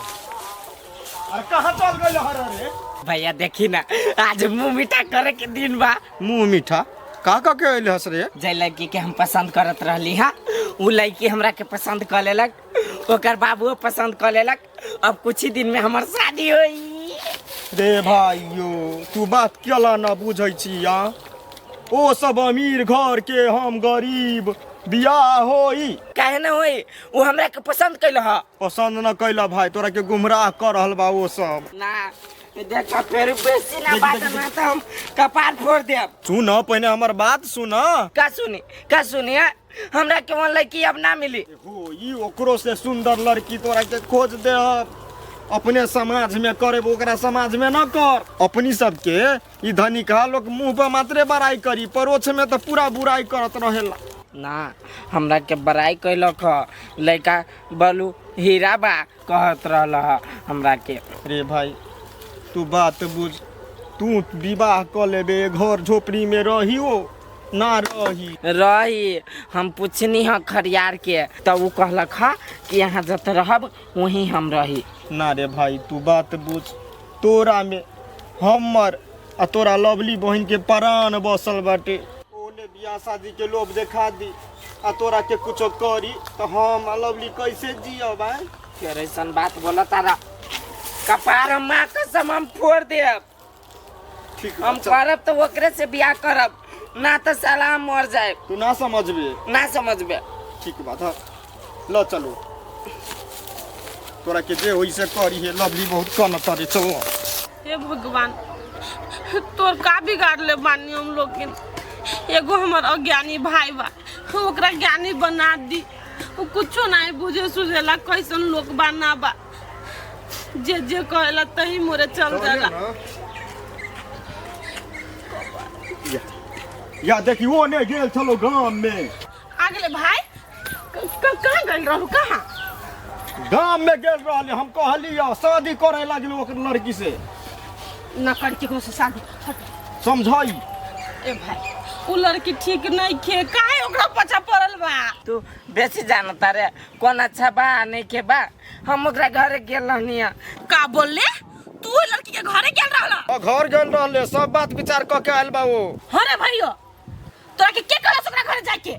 अरे कहाँ चल गए हर रे भैया। देखी ना आज मुंह मीठा करे के दिन बा। मुंह मीठा का का के अइल हस रे? जे लड़की के हम पसंद करत रहली हा, उ लड़की हमरा के पसंद कर लेलक, ओकर बाबूओ पसंद कर लेलक। अब कुछ ही दिन में हमर शादी होई। रे भाइयो तू बात केला ना बुझै छी आ? ओ सब अमीर घर के, हम गरीब, बियाह होई काहे ना होई? उ हमरा के पसंद कैल ह। पसंद न कैला भाई, तोरा के गुमराह कर रहल बा ओ सब। ना देखा फिर बेसी ना बात ना तो हम कपार फोड़ देब। सुन पहले हमर बात सुन। का सुनी का सुनी? हमरा के वन लड़की अब ना मिली। हो ई ओकरो से सुंदर लड़की तोरा के खोज दे, अपने समाज में करे ओकरा समाज में न कर। अपनी सबके ई धनिका लोग मुंह पर मात्रे बड़ाई करी, परोक्ष में तो पूरा बुराई करत रहेला। ना हमरा के बड़ाई कैलक ह, लड़का बलू हीरा बा कहत रहल ह हमरा के। रे भाई तू बात बुझ, तू विवाह क लेबे घर झोपड़ी में रहियो ना रही रही। हम पूछनी ह खरियार के तो उ कहलक ह कि यहाँ जत रहब वहीं हम रही। ना रे भाई तू बात बुझ, तोरा में हमर आ तोरा लवली बहन के प्राण बसल बाटे। ओने बियाह शादी के लोभ देखा दी आ तोरा के कुछो करी तो हम आ लवली कैसे जियब? आय फिर ऐसन बात बोला तारा कपार माँ कसम हम फोड़ देब। ठीक हम करब तो ओकरे से बियाह करब, ना तो साला हम मर जाए। तू ना समझबे? ना समझबे। ठीक बात है, ल चलो तोरा के जे होई से करी है। लवली बहुत कन तारे चलो। हे भगवान तोर का बिगाड़ ले बानी हम लोग के। एगो हमर अज्ञानी भाई बा, ओकरा ज्ञानी बना दी। उ कुछो नहीं बुझे सुझेला, कैसन लोग बा ना बा, जे जे कहेला तही मोरे चल जाला। या देखी वो ने गेल छलो गाम में। आ गेले भाई, कहाँ गेल रहू? कहाँ गाम में गेल रहले? हम कहलियो शादी करे लागल ओकर लड़की से। ना कर केकरो से शादी समझाई। ए भाई उ लड़की ठीक नहीं खे, काहे ओकरा पछा पड़ल बा? तू बेसी जानता रे कौन अच्छा बा नहीं के बा। हम ओकरा घरे गेल रहनी है। का बोलले तू ओइ लड़की के घरे गेल रहला? घर गेल रहले, सब बात विचार क के आयल बा वो। अरे भैया तोरा के के कहलस ओकरा घरे जाके?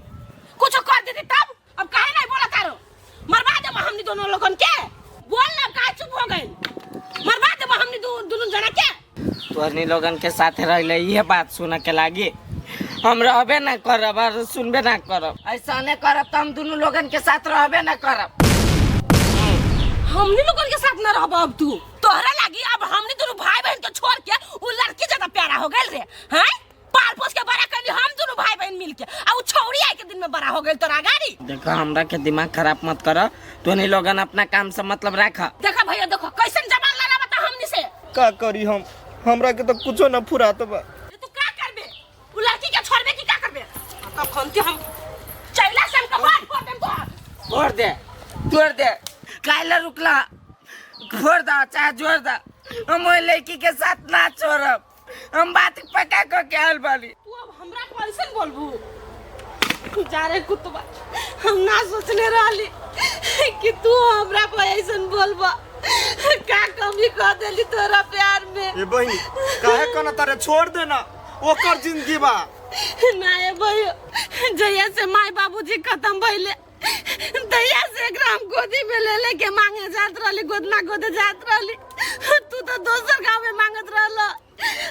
कुछो कर देती तब? अब काहे नहीं बोला तारो? मरवा देबो हमनी दोनों लोगन के। बोल ना, काहे चुप हो गइल? मरवा देबो हमनी दोनों जना के। तोहनी लोगन के साथे रहले ये बात सुन के लागी हम रहबे ना करब और सुनबे ना करब। ऐसा नहीं करब तो हम दोनों लोगन के साथ रहबे ना करब। हमनी लोगन के साथ ना रहब अब तू। तोहरा लागी अब हमनी दोनों भाई बहन के छोड़ के उ लड़की ज्यादा प्यारा हो गइल रे। हैं पाल पोस के बड़ा करली हम दोनों भाई बहन मिल के, आ उ छौड़ी आई के दिन में बड़ा हो गइल तोरा गाड़ी। देखो हमरा के दिमाग खराब मत कर, तोहनी लोगन अपना काम से मतलब राख। देखा भैया देखो कैसन जबान लड़ावता हमनी से। का करी हम, हमरा के तो कुछो न फुरात बा। तू का करबे? उ लड़की के छोड़बे कि का करबे? तब खनती हम चैला से हम कपार फोड़ देम तोहर। फोड़ दे, तोड़ दे, काहे रुकला? फोड़ दा चाहे जोड़ दा, हम ओइ लड़की के साथ ना छोड़ब। हम बात पक्का क के आयल बानी। तू अब हमरा कैसन बोलबू? जा रे कुतबा, हम ना सोचले रहली कि तू हमरा पर ऐसन बोलबा। का कमी कर देली तोरा प्यार में? ए बहिनी काहे कना तारे, छोड़ देना ओकर जिंदगी बा। ना ए भैया, जहिया से माई बाबूजी खत्म भइले तहिया से एकरा हम गोदी में ले लेके मांगे जात रहली, गोदना गोदे जात रहली। तू तो दोसर गांव में मांगत रहल।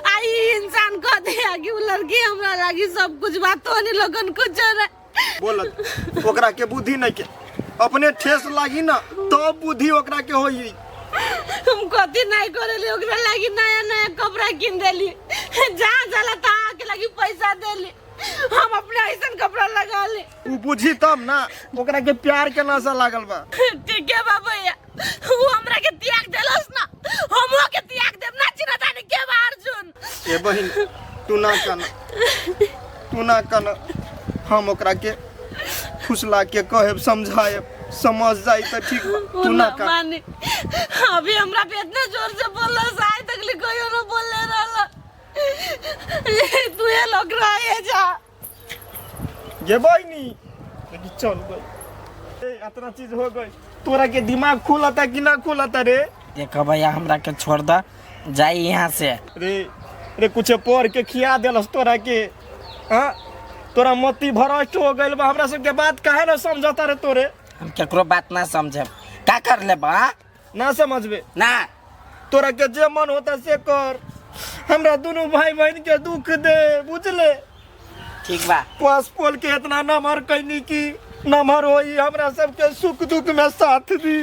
आई इंसान कह दिया कि उ लड़की हमरा लागी सब कुछ बात तो नहीं लोगन कुछ रहे। बोलत ओकरा के बुद्धि नहीं के, अपने ठेस लागी ना तो बुद्धि ओकरा के होई। हम कथी नहीं करेली, ओकरा लागी नया नया कपड़ा किन देली, जहाँ जाला तहाँ के लागी पैसा देली, हम अपने ऐसन कपड़ा लगा ली। उ बुझी तब ना, ओकरा के प्यार के नशा लागल बा। ठीक है बा भैया, वो हमरा के त्याग देलस ना, हमो के त्याग देब ना। चिन्ह तानी के बा अर्जुन। ए बहिन तू ना कहना, तू ना कहना, हम ओकरा के फुसला के कहेब समझाएब, समझ जाई त ठीक बा। तू ना कह। मानी अभी हमरा पे इतना जोर से बोललस, आइ तक ले कोई न बोलले रहल। तू ये लोग रहे जा ये बहिनी लेकिन चल गई। ए इतना चीज हो गई, तोरा के दिमाग खुलता कि ना खुलता रे? देखो भैया हमरा के छोड़ द, जाई यहाँ से। रे रे कुछ पढ़ के खिया देलस तोरा के। हाँ तोरा मति भ्रष्ट हो गइल बा। हमरा सबके बात काहे ना समझता रे तोरे? हम केकरो बात ना समझब। का कर ले बा? ना समझबे ना। तोरा के जे मन होता से कर, हमरा दोनों भाई बहन के दुख दे, बुझले? ठीक बा। पास पोल के इतना नमहर कैनी की नमहर होई, हमरा सबके सुख दुख में साथ दी।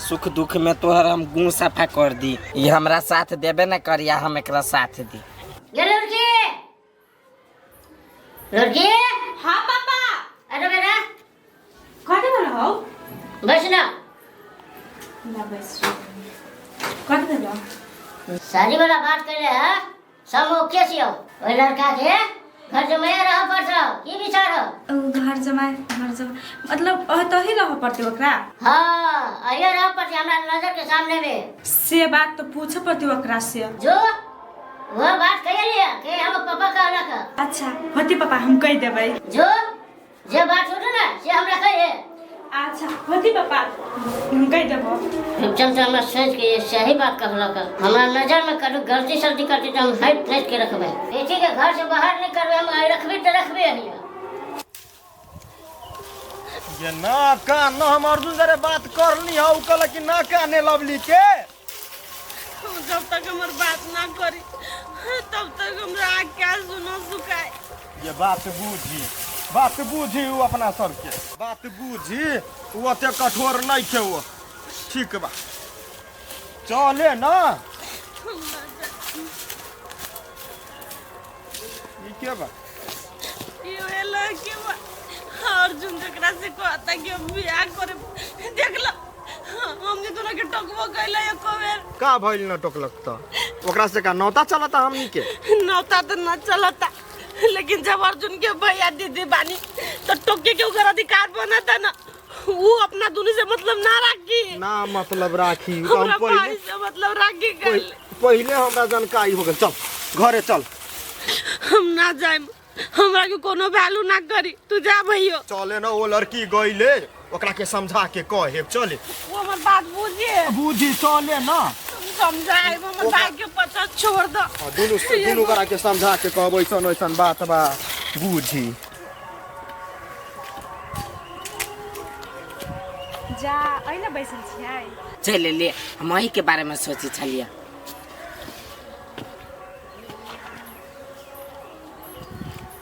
सुख दुख में तोहर हम गुँ सफा कर दी। ये हमरा साथ देबे ना करिया, हम एकरा साथ दी। ये लड़की लड़की। हाँ पापा। अरे बेटा कथी भेल हौ? बस ना ना बस कथी भेल? शादी वाला बात कर रहे हैं सब ओके से हो। ओइ लड़का के घर जमाया रह पड़तो, की विचार हो? घर जमाए, घर जमाए मतलब अतही रह पड़ते ओकरा? हाँ अहिए रह पड़ते हमरा नजर के सामने में। से बात तो पूछे पड़ते ओकरा से। जो वह बात कह लिया कि हम पापा कहलक। अच्छा होती पापा, हम कह देबै। जो जे बात होते ना से हमरा कहे। अच्छा होती पापा, हम कह देबो। चल हमरा सोच के सही बात कहलक। हमरा नजर में करू गलती सलती करती तो हम हाइट प्लेट के रखबै। बेटी के घर से बाहर नहीं करबै हम, रखबे तो रखबे हिया। ये ना कान ना हम अर्जुन जरे बात करली हौ, कहलक कि ना काने लवली के। जब तक हमर बात ना करी तब तक हमरा आँख क्या सुनो सुखाए। ये बात बूझी, बात बूझी उ अपना सबके बात बूझी, उ ओते कठोर नहीं के वो। ठीक बा चले ना। ई के बा? ई ओए लड़की बा अर्जुन जकरा से कहता कि हम बियाह करे। देख लो हमने दोनों के टोकबो कैला एको बेर। का भइल न टोकलक त? ओकरा से का नौता चलता हमनी के? नौता तो न चलता, लेकिन जब अर्जुन के भैया दीदी बानी तो टोके के ओकर अधिकार बनता ना। वो अपना दुनी से मतलब ना राखी। ना मतलब राखी, हम हमरा पहिले भाई से मतलब राखी गइल। पहिले हमरा जानकारी हो गेल। चल घरे चल। हम ना जाइम, हमरा के कोनो वैल्यू ना करी, तू जा भैयो। चले ना, वो लड़की गईले ओकरा के समझा के कहे चले। वो हमर बात बुझे बुझी चले ना, समझाए हमर भाई के पता छोड़ दो। हाँ, दुनू दुनू गोरा के समझा के कहब ऐसन ऐसन बात बा बुझी। जा अहिना बैसल छियै। चलि एलियै, हम अही के बारे में सोचै छलियै।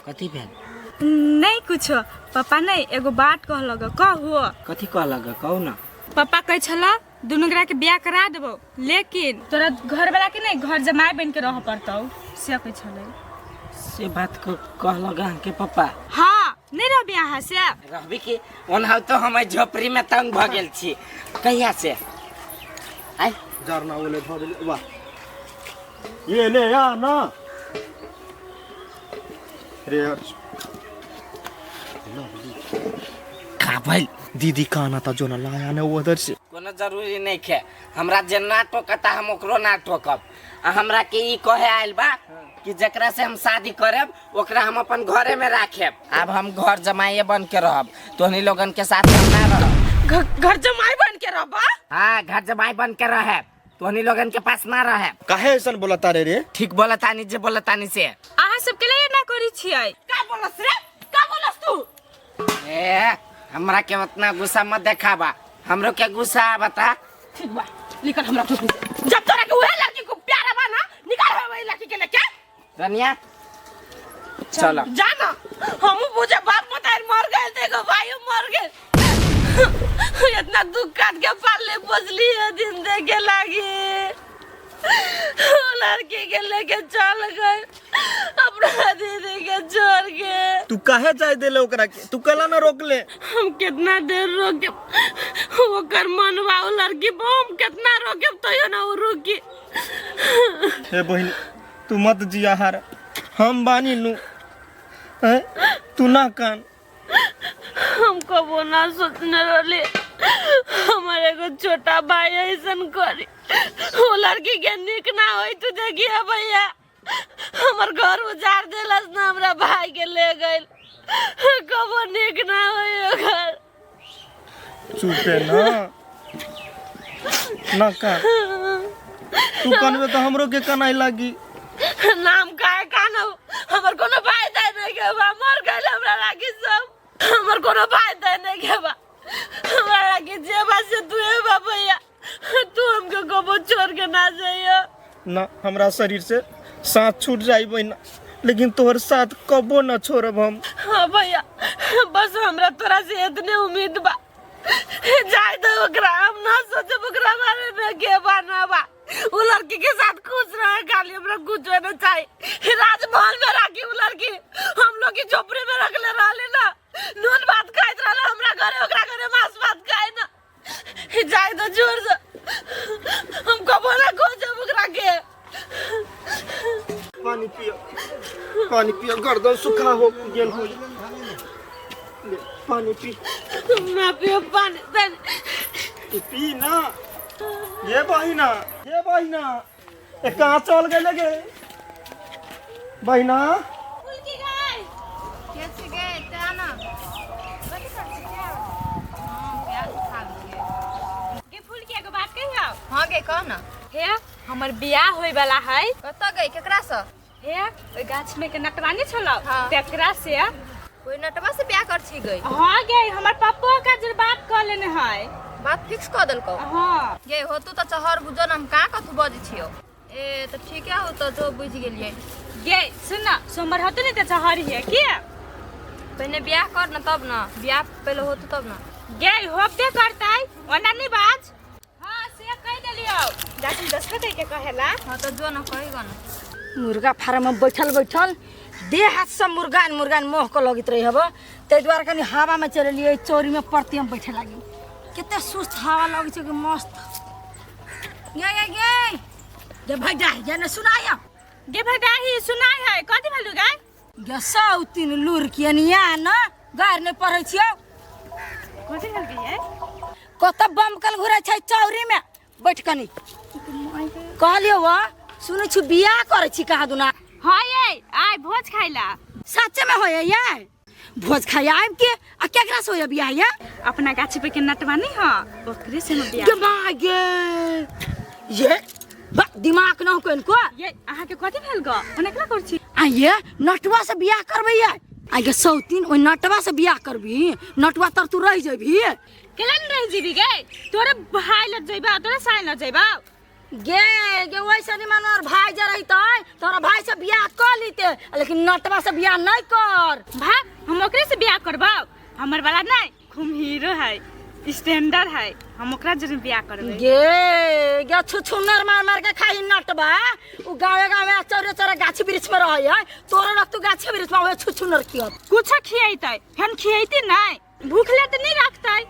कथी भेल? नहीं कुछो पापा, नहीं एगो बात कहलक, कहू। कथी कहलक? कहू ना। पापा कहै छला दुनू गोरा के बियाह करा देबो, लेकिन तोरा घर वाला के नहीं घर जमाई बन के रह पड़तौ, से कहै छलै। से बात कहलक अहाँके पापा? हाँ, नहीं रहबी अहाँ से? रहबी की, ओनाहु तो हम एहि झोपड़ी में तंग भऽ गेल छी कहिया से। आइ जरना ओले भऽ गेलै। वाह, ये ले आ ना रे। का भेल? दीदी काना था जो ना लाया ना वो उधर से। कोनो जरूरी नहीं खे, हमरा जे ना टोकता हम ओकरो ना टोकब। आ हमरा के ई कहे आयल बा कि जकरा से हम शादी करब ओकरा हम अपन घरे में राखेब। अब हम घर जमाइए बन के रहब, तोहनी लोगन के साथ हम ना रहब। घर जमाई बन के रहबा? हाँ, घर जमाई बन के रहब, तोहनी लोगन के पास ना रहब। काहे ऐसन बोलता रे रे? ठीक बोलतानी, जे बोलतानी से। अहाँ सबके लिए ना करी छियै। का बोलस रे, का बोलस तू? ए, हमरा के उतना गुस्सा मत देखाबा, हमरो के गुस्सा आवता। ठीक बा, निकल हमरा टोकरी से। जब तोरा के उहे लड़की को प्यार बा ना, निकल है वही लड़की के लेके। रनिया चलो जा ना, हमू बुझे बाप मतार मर गए, देखो भाई मर गए। इतना दुख काट के पाले पोसली है, दिन देखे लागी लड़की के लेके चल गए अपना दीदी के छोड़ के। तू काहे जाय देले ओकरा के? तू कला ना रोक ले। हम कितना देर रोके, ओकर मनवा उ लड़की पर हम कितना रोके तैयो ना उ रुकी। हे बहिन, तू मत जिया हार, हम बानी नु। हैं? तू ना कान। हम कबो ना सोचने रहली हमारे एगो छोटा भाई ऐसन करी, वो लड़की के निक ना होई। तू देखिए भैया, हमर घर उजाड़ देलस ना, हमरा भाई के ले गइल, कबो निक ना होई ओकर। चुप है ना, ना कान। तू कानबे तो हमरो के कनाई लागी। नाम काहे कानब, हमर कोनो भाई दाई नहीं के बा, मर गइल हमरा लागी सब, हमर कोनो भाई दाई नहीं के बा, हमरा लागी जे बा से तू है बा भैया, तू हमके कबो छोड़ के ना जाइयो। ना, हमरा शरीर से साथ छूट जाई बहिना, लेकिन तोहर साथ कबो ना छोड़ब हम। हाँ भैया, बस हमरा तोरा से इतने उम्मीद बा, जाय दो ओकरा, हम ना सोचब ओकरा बारे में के बा ना बा, उ लड़की के साथ खुश रहे, खाली हमरा कुछ ना चाहिए। राजमहल में राखी उ लड़की, हम लोग की झोपड़ी में रखले रहले ना, नून भात खाइत रहले हमरा घरे, ओकरा घरे मांस भात खाए ना। जाय दो जोर से, हम कबो ना खोजब ओकरा के। पानी पियो, पानी पियो, गर्दन सुखा हो गेल हो। ले, पानी पी। ना पियो पानी, तनी। पी ना। ये बहिना, ये बहिना, ए कहाँ चल गए लगे बहिना? फुलकी गए कैसे गए ते ना? कथी करै छी? हाँ, प्याज खा लिए। गे फुलकी, एगो बात कहियौ? हाँ गे, कह ना। हे, हमर बियाह होय वाला है। कतऽ गई, केकरा से? हे, ओइ गाछ में के नटवा नहीं छलौ? हाँ। तेकरा से। कोई नटवा से बियाह कर छी गई? हाँ गे, हमर पप्पो का जर बात कह लेने है। बात फिक्स कऽ देलकौ? हाँ। गे हो तू तऽ चहर बुझो न, हम कहाँ कथू बजै छियौ। ए तऽ ठीके हो, तऽ जो बुझि गेलियै। गे सुन ना, सोमवार होतौ ने तऽ चहर हियै की? पहिने बियाह कर न तब न, बियाह पहिले होतौ तब न। गे होबे करतै, ओना नहीं बाज। हाँ से कह देलियौ, जाके दसको कह के कहेला। हाँ तऽ जो न कही गो न। मुर्गा फार्म में बैठल बैठल देह हाथ सब मुर्गान मुर्गान मोह के लगैत रहे हब, ताहि दुआरे कनि हवा में चललियै, चौरी में परती हम बैठे लागी, कते सुस्त हवा लगै छै कि मस्त। गे गे गे गे भैया, ये न सुनाय। गे भैया सुनाय है, कथी भेलु गे? गे सौ तीन लूर कियनिया न गार नहीं पढ़ै छियौ। कथी भेल गे? कत बमकल घुरै छै चौरी में बैठ कनि। कहलियौ वा, सुनै छी बियाह करै छी कहाँ दुना। हाँ ये आय भोज खाइला। सच्चे में होय ये भोज खाइ आबि के आ केकरा से होय बियाह ये? अपना गाछी पे के नटवा नहीं हाँ ओकरे से हम बियाह। गे माय गे ये बा दिमाग न हो को। ये अहाँ के कथी भेल ग ओना केना करै छी? आ ये नटवा से बियाह करबै ये? आ गे सौतीन ओइ नटवा से बियाह करबी, नटवा तर तू रहि जेबही। केला नहीं रहि जेबी गे? तोरे भाई लग जइबा, तोरे साई लग जइबा। गे गे वैसे नहीं मानो और भाई जा रही तय तोरा भाई से बियाह कर लीते, लेकिन नटवा से बियाह नहीं कर। भाग हम ओकरे से बियाह करबा, हमर वाला नहीं खूब हीरो है स्टैंडर्ड है, हम ओकरा जरे बियाह करबै। गे गे छुछुनर मार मार के खाई नटवा, उ गावे गावे चौरे चौरे गाछी वृक्ष में रहै है, तोरे रख तू गाछी वृक्ष में ओए छुछुनर कियो। कुछ खियैतै फेन खियैते नहीं, भूख ले त नहीं रखतै।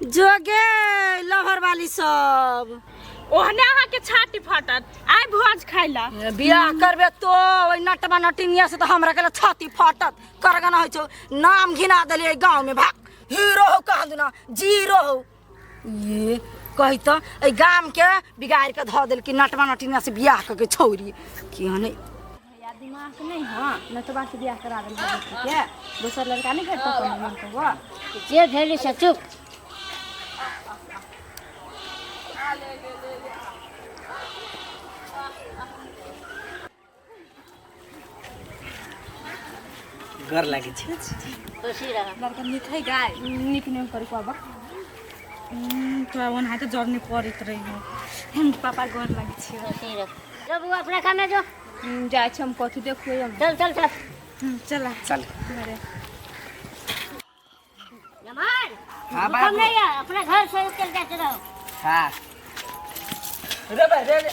जोगे लहर वाली सब ओहने अहाँ के छाती फटत आइ भोज खाइला। बियाह करबे तो ओइ नटवा नटिनिया से तो हमरा के छाती फटत करगना होइ छौ, नाम घिना देलियै गाँव में। भाग हीरो हो कहाँ दुना जीरो हो। ये कही तो एहि गाम के बिगाड़ के धऽ देलकी नटवा नटिनिया से बियाह कऽ के छौरी कि हने भैया दिमाग नहीं। हाँ नटवा से बियाह करा देल के दोसर लड़का नहीं भेटतो कोनो मन तो हुआ जे भेली से चुप। गर लागे छै। खुशी रह। लड़का नीक है गाय नीक नहीं कर पाबा। तोरा ओनाहिते जरनी पड़ैत रही हो। हम पापा गोर लागे छियो। खुशी रह। जो बुआ अपना काम में जो। जाइ छी हम कथी देखबै हम। चल चल चल। चला चल। घरे। नमान। हाँ हुक्म बाबू। नहीं है अपना घर से चल जाते रहो। हाँ। रे भाई रे रे।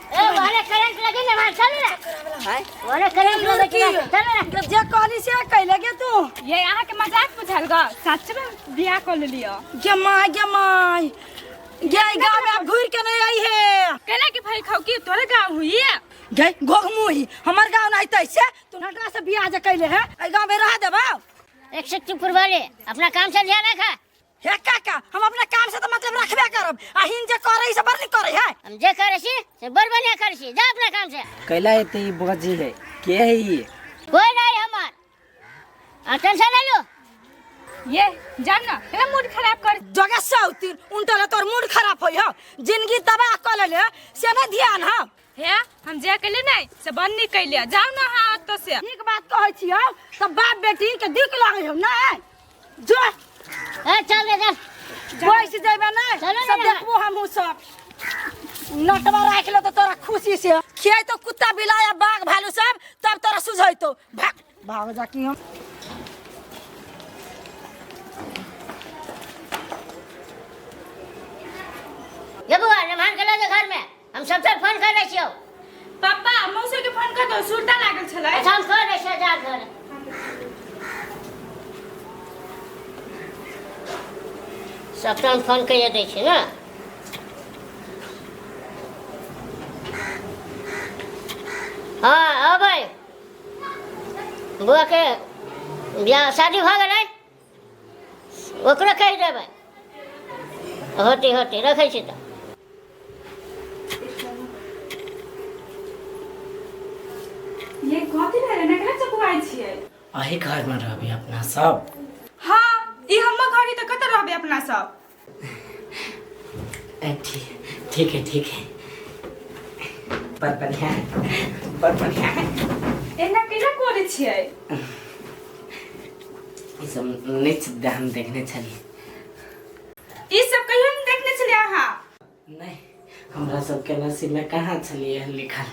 ए वाले करंट लगे ना वहां चल ना। हाय। वाले करंट लगे ना चल ना। जे कहली से कैले गे तू? ये अहाँ के मजाक बुझाल ग, सच में बियाह कर लेलियो। गे my गे my गे गाँव में अब घूर के नहीं आई है। केना के भाई खाऊ की तोरे गाँव हुई? गे घोघमुही हमर गाँव नहीं तैसे तू नटवा से बियाह जे कैले है एहि गाँव में रह देबा। एक से चुप वाले अपना काम से ध्यान रखा। हे काका हम अपना काम से तो मतलब रखबे करब, आ हिन जे करे से बड़ नहीं करे है। हम जे करे छी से बड़ बढ़िया करे छी, जा अपना काम से। कैला एते ई बजी है के है ई? कोई नहीं हमार, आ टेंशन ले लो। ये जान ना केना मूड खराब कर जगह सौतीन उनटा तोर मूड खराब होई हो, जिंदगी तबाह क लेले से नहीं ध्यान हो। हे हम जे कैले नहीं से बन नहीं कैले, जाओ ना हां ओतऽ से। ठीक बात कहै छी हौ तब बाप बेटी के दिक लागै हौ नहीं जो। ए चल रे चल बैस जेबे नहीं चलो सब ना। देखबो हमहूँ सब नटवा राखि ले तो तोरा खुशी से खियैतो कुत्ता बिलाइ आ बाघ भालू सब तब तोरा सुझैतो। भाग भाग जा की हम। ये बुआ मेहमान के ले जा घर में, हम सबसे फोन कर रहे छियो। पापा मौसी के फोन कर दो, सुरता लागल छलै। अच्छा हम कर रहे छियो जा घर। सबटा हम फोन करिए दै छी ना। हाँ अबै बुआ के बियाह शादी भऽ गेलै ओकरो कहि देबै। होती होती रखै छी तऽ। ये कथी भेलै नकला चपुआइ छियै? अही घर में रहबी अपना सब? हाँ ई हमर घर है तऽ कतऽ रहबै अपना सब? ठीक ठीक है ठीक है बड़ बढ़िया है बड़ बढ़िया है। एना केना करै छियै? ई सब नहीं हम देखने छलियै। ई सब कहियो नहीं देखने छलियै अहाँ? नहीं हमरा सबके नसीब में कहाँ छलियै एहन लिखल,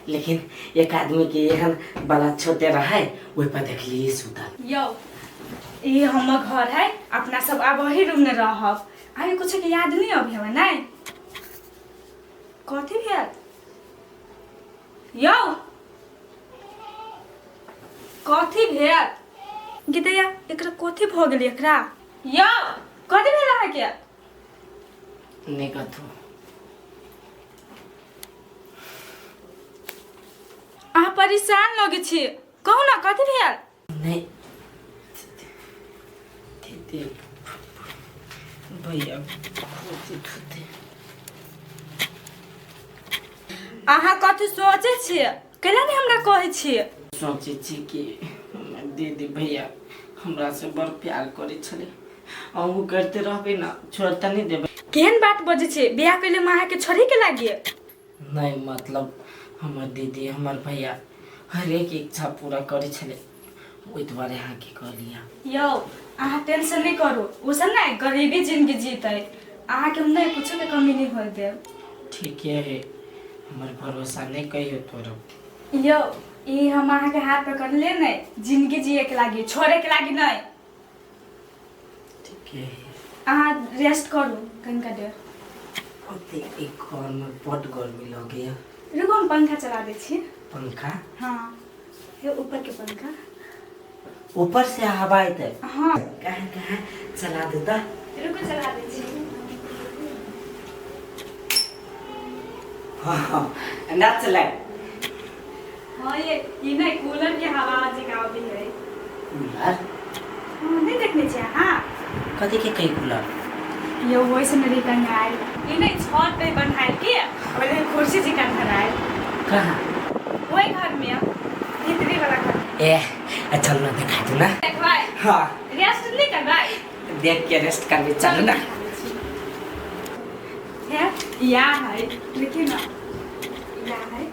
लेकिन एक आदमी के एहन बड़ा छोटे रहे ओहि पर देखलियै सुतल। यौ ई हमर घर है, अपना सब आब वही रूम में रहब। अभी कुछ के याद नहीं अभी हमें नहीं? कथी भेल यौ? कथी भेल गीतैया? एकरा कथी भऽ गेल एकरा? यौ कथी भेल अहाँके? नहीं कथू। अहाँ परेशान लगे छी, कहू ना कथी भेल? नहीं दीदी भैया अहाँ कथी सोचै छियै? कैला नहि हमरा कहै छियै? सोचै छी कि हमर दीदी भैया हमरासँ बड़ प्यार करै छलै, अहूँ करिते रहबै ने, छोड़ तऽ नहि देबै? केहन बात बजै छियै? बियाह कैले हम अहाँके छोड़े के लागिए? नहि, मतलब हमर दीदी हमर भैया हरेक इच्छा पूरा करै छलै, ओहि दुआरे अहाँके कहलियै। यौ, अहाँ टेंशन नहि करू, ओ सब ने गरीबी जिंदगी जीतै, अहाँके हम नहि कुछो के कमी नहि होय देब। ठीके है, हमर भरोसा नहि कहियो तोड़ब। यौ, ई हम अहाँके हाथ पकड़ले नहि जिंदगी जिए के लागी, छोड़े के लागी नहि। ठीके है। अहाँ रेस्ट करू कनिका देर। ओते एक घरमे बड्ड गर्मी लगैया। रुकू, हम पंखा चला दै छी। पंखा? हाँ, हे ऊपर के पंखा। ऊपर से हवा एतै? हाँ। कहाँ कहाँ चला देता? रुकू, चला दै छी। हाँ हाँ, ना चलाए। हाँ, ये ई नहीं कूलर के हवा जे आबै है। कूलर? हाँ, नहीं देखने छियै अहाँ? कथी के कही कूलर? ये वैसे में रिटर्न आयल, ई नहीं छत पे बनायल के ओने कुर्सी जी का धरायल। कहाँ? वही घर में, भीतरी वाला घर। ए चल ना, देखा दू ना। देखबै? हाँ। रेस्ट नहीं करबै? देख के रेस्ट करबे, चल ना। है या है, देखिए ना, या है।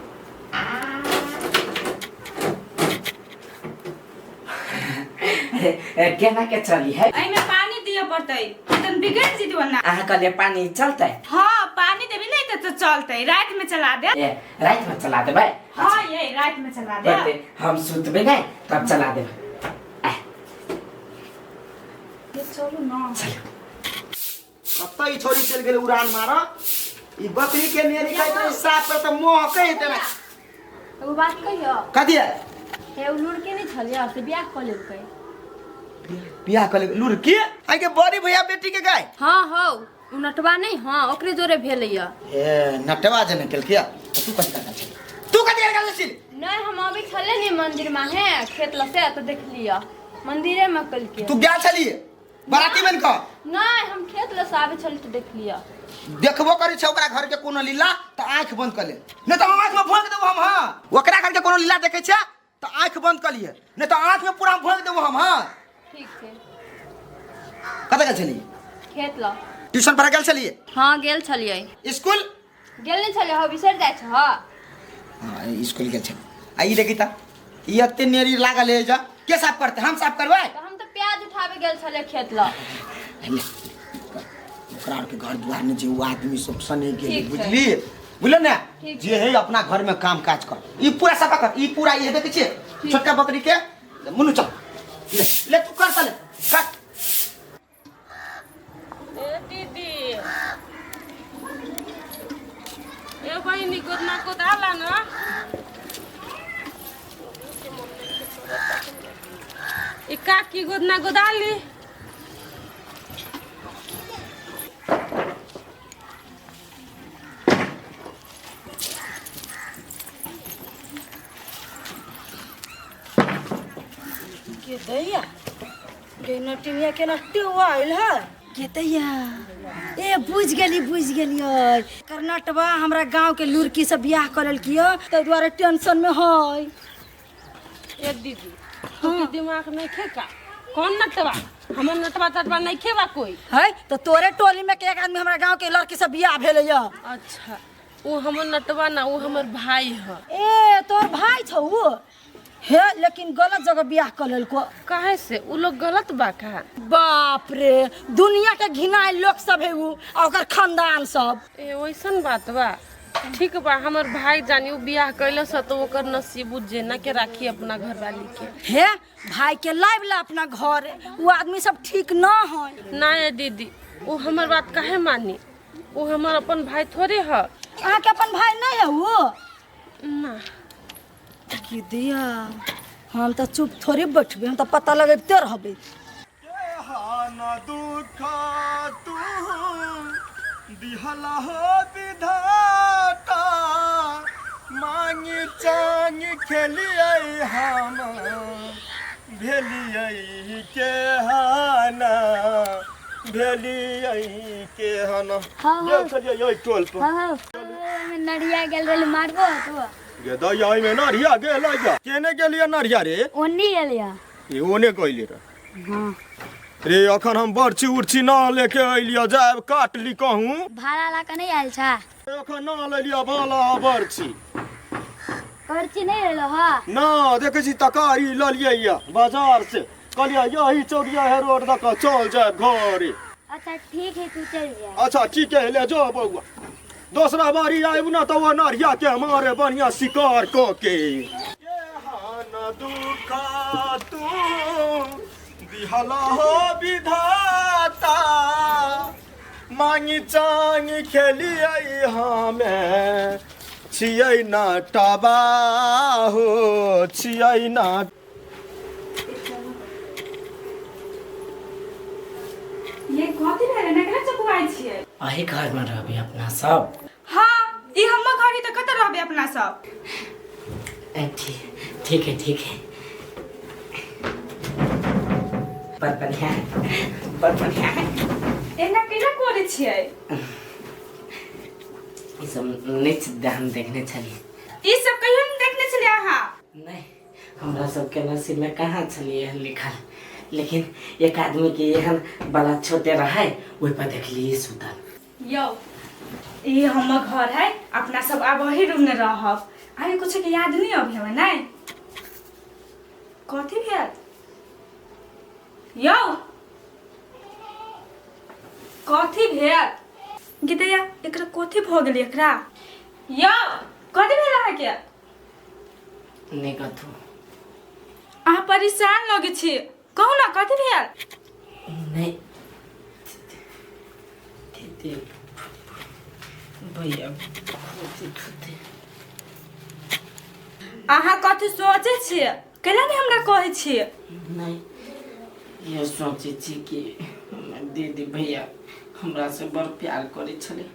ए, केना के चली है? एहिमे पानी दिअ पड़तै, तन बिगड़ जेतै ना। अहाँ कहलियै पानी चलतै? हाँ, पानी देबी नहीं तो चलतै, रात में चला दे। ए, रात में चला देबै? हाँ, ये रात में चला दे। बते, हम सुतबै नहीं तब चला देबै। ये चलू ना। चलो। कतऽ ई छोरी चलि गेलै उड़ान मारऽ? ई बकरी के नेरी खाइत रही साफ कर तऽ महकै हेतै ना। एगो बात कहियो? कथी है? हे, उ लुड़की नहि छलियै से बियाह कऽ लेलकै। बियाह कऽ लेलकै लुड़की? आइ के बड़ी भैया बेटी के गाय? हाँ हौ, उ नटवा नहि, हाँ, ओकरे जोरे भेलैया। ए, नटवा जे नहि केलकै तऽ तू कथी करल छली? तू कथी करल छली? नहि, हम अबै छलियै ने मंदिर में हे खेत लग से, तऽ देखलियै मंदिरे में कलकै। तू गेल छली बाराती बन कऽ? नहि, हम खेत लग से आबै छली तऽ देखलियै। देखबो करै छै ओकरा घर के कोनो लीला तऽ आँखि बंद कऽ ले, नहि तऽ हम आँखिमे भोंक देबो हम। हाँ, ओकरा घर के कोनो लीला देखै छै तऽ आँखि बंद कऽ लिए, नहि तऽ आँखिमे पूरा भोंक देबो हम। हाँ। ठीक छै। कतऽ गेल छलियै? खेत लग। ट्यूशन पढ़ऽ गेल छलियै? हाँ, गेल छलियै। स्कूल गेल नहि छलियै? हौ, बिसरि जाइ छह। हाँ, स्कूल गेल छलियै। आ ई देखी तऽ ई एते नेरी लागल है, जा के साफ करतै? हम साफ करबै? तऽ हम तऽ प्याज उठाबे गेल छलियै खेत लग। ले, ओकरा आरके घर दुआर में जे ओ आदमी सब सने गेल। ठीक छै। बुझली, बुझल ने? ठीक। जे है अपना घर में काम काज कर, ई पूरा सफा कर, ई पूरा। ई देखै छियै छोटका बकरी के? मुन्नू चल, ले ले, तू कर, चल कर। ए दीदी, ए बहिनी, गोदना गोदाला न। ई काकी गोदना गोदाली। के दैया गे नटिनिया केना टेवा आयल है के दैया? ए, बुझ गेली, बुझ गेलियै, कर्नाटवा हमरा गांव के लुड़की से बियाह कऽ लेलकियै, ताहि दुआरे टेंशन में है। ए दीदी, तोके दिमाग नहीं खेका? कौन नटवा? हमर नटवा तटवा नहीं खेबा कोई। है तो तोरे टोली में के एक आदमी हमरा गांव के लड़की से बियाह भेलैया। अच्छा, वो हमर नटवा ना, वो हमर भाई है। ए, तोर भाई छौ उ? हे, लेकिन गलत जगह बियाह कऽ लेलको। काहे से? उ लोग गलत बा का? बाप रे, दुनिया के घिनायल लोक सब है उ आ ओकर खानदान सब। ए, वैसन बात बा? ठीक बा, हमर भाई जानी। उ बियाह कैलस तो ओकर नसीब, उ जेना के राखी अपना घरवाली के। हे, भाई के लाइव ला अपना घर, उ आदमी सब ठीक न है। ना ये दीदी, वो हमर बात काहे मानी? वो हमर अपन भाई थोड़े है। अहाँके अपन भाई नहीं है वो? ना। की दिया, हम तऽ चुप थोड़े बैठबे, हम तऽ पता लगैबते रहबै। न दुख तू दिहला हो विधाता, मांगी चांगी खेलियै हम भेलियै के हाना, भेलियै के हाना। हाँ, गेल छलियै ओहि टोल पर। हाँ। में नरिया गेल रहल मारबो तो। गे दैया एहिमे नरिया गेल या केने गेलियै नरिया रे? ओन्नी गेलिया। ई ओने गइले रे। हाँ। रे अखन हम बरछी उर्छी न लेके अइलियो, जायब काट ली कहूँ। भाड़ा ला के नहीं आयल छा? अखन न लेलियो भाला बरछी। करची नहीं लेलो? हाँ न देखै छी तकारी ललियै या बाजार से, कहलियै यही चौरिया है रोड दऽ कऽ चल जायब घरे। अच्छा ठीक है, तू चल जा। अच्छा ठीक है, ले जो बौआ। दोसरा बारी आयब न तऽ ओ नरिया के मारे बढ़िया शिकार कऽ के। केहन दुख तू दिहला हो विधाता, मांगी चांगी खेलियै हमे छियै न टबा हो छियै न। ये कथी भेलै ने, केना चकुआइ छियै? अही घरमे रहबै अपना सब? हाँ, ई हमर घर है तऽ कतऽ रहबै अपना सब? ठीक ठीक है, ठीक है, बड़ बढ़िया, बड़ बढ़िया। एना केना करै छियै? ई सब नहि हम देखने छलियै। ई सब कहियो नहि देखने छलियै अहाँ? नहि, हमरा सबके नसीबमे कहाँ छलियै एहन लिखल, लेकिन एक आदमीके एहन बड़ा छोटे रहै, ओहि पर देखलियै सुतल। यौ, ई हमर घर है, अपना सब आब वही रूम में रहब। अभी कुछ के याद नहीं अभी हमें? नहीं कथी भेल यौ, कथी भेल गीतैया? एकरा कथी भऽ गेल एकरा यौ? कथी भेल अहाँके? नहि कथू। अहाँ परेशान लगै छी, कहू ने कथी भेल? नहि दीदी, भैया थूते। अहाँ कथी सोचै छियै? कैला नहि हमरा कहै छियै? नहि, इएह सोचै छी कि हमर दीदी भैया हमरासँ बड़ प्यार करै छलै,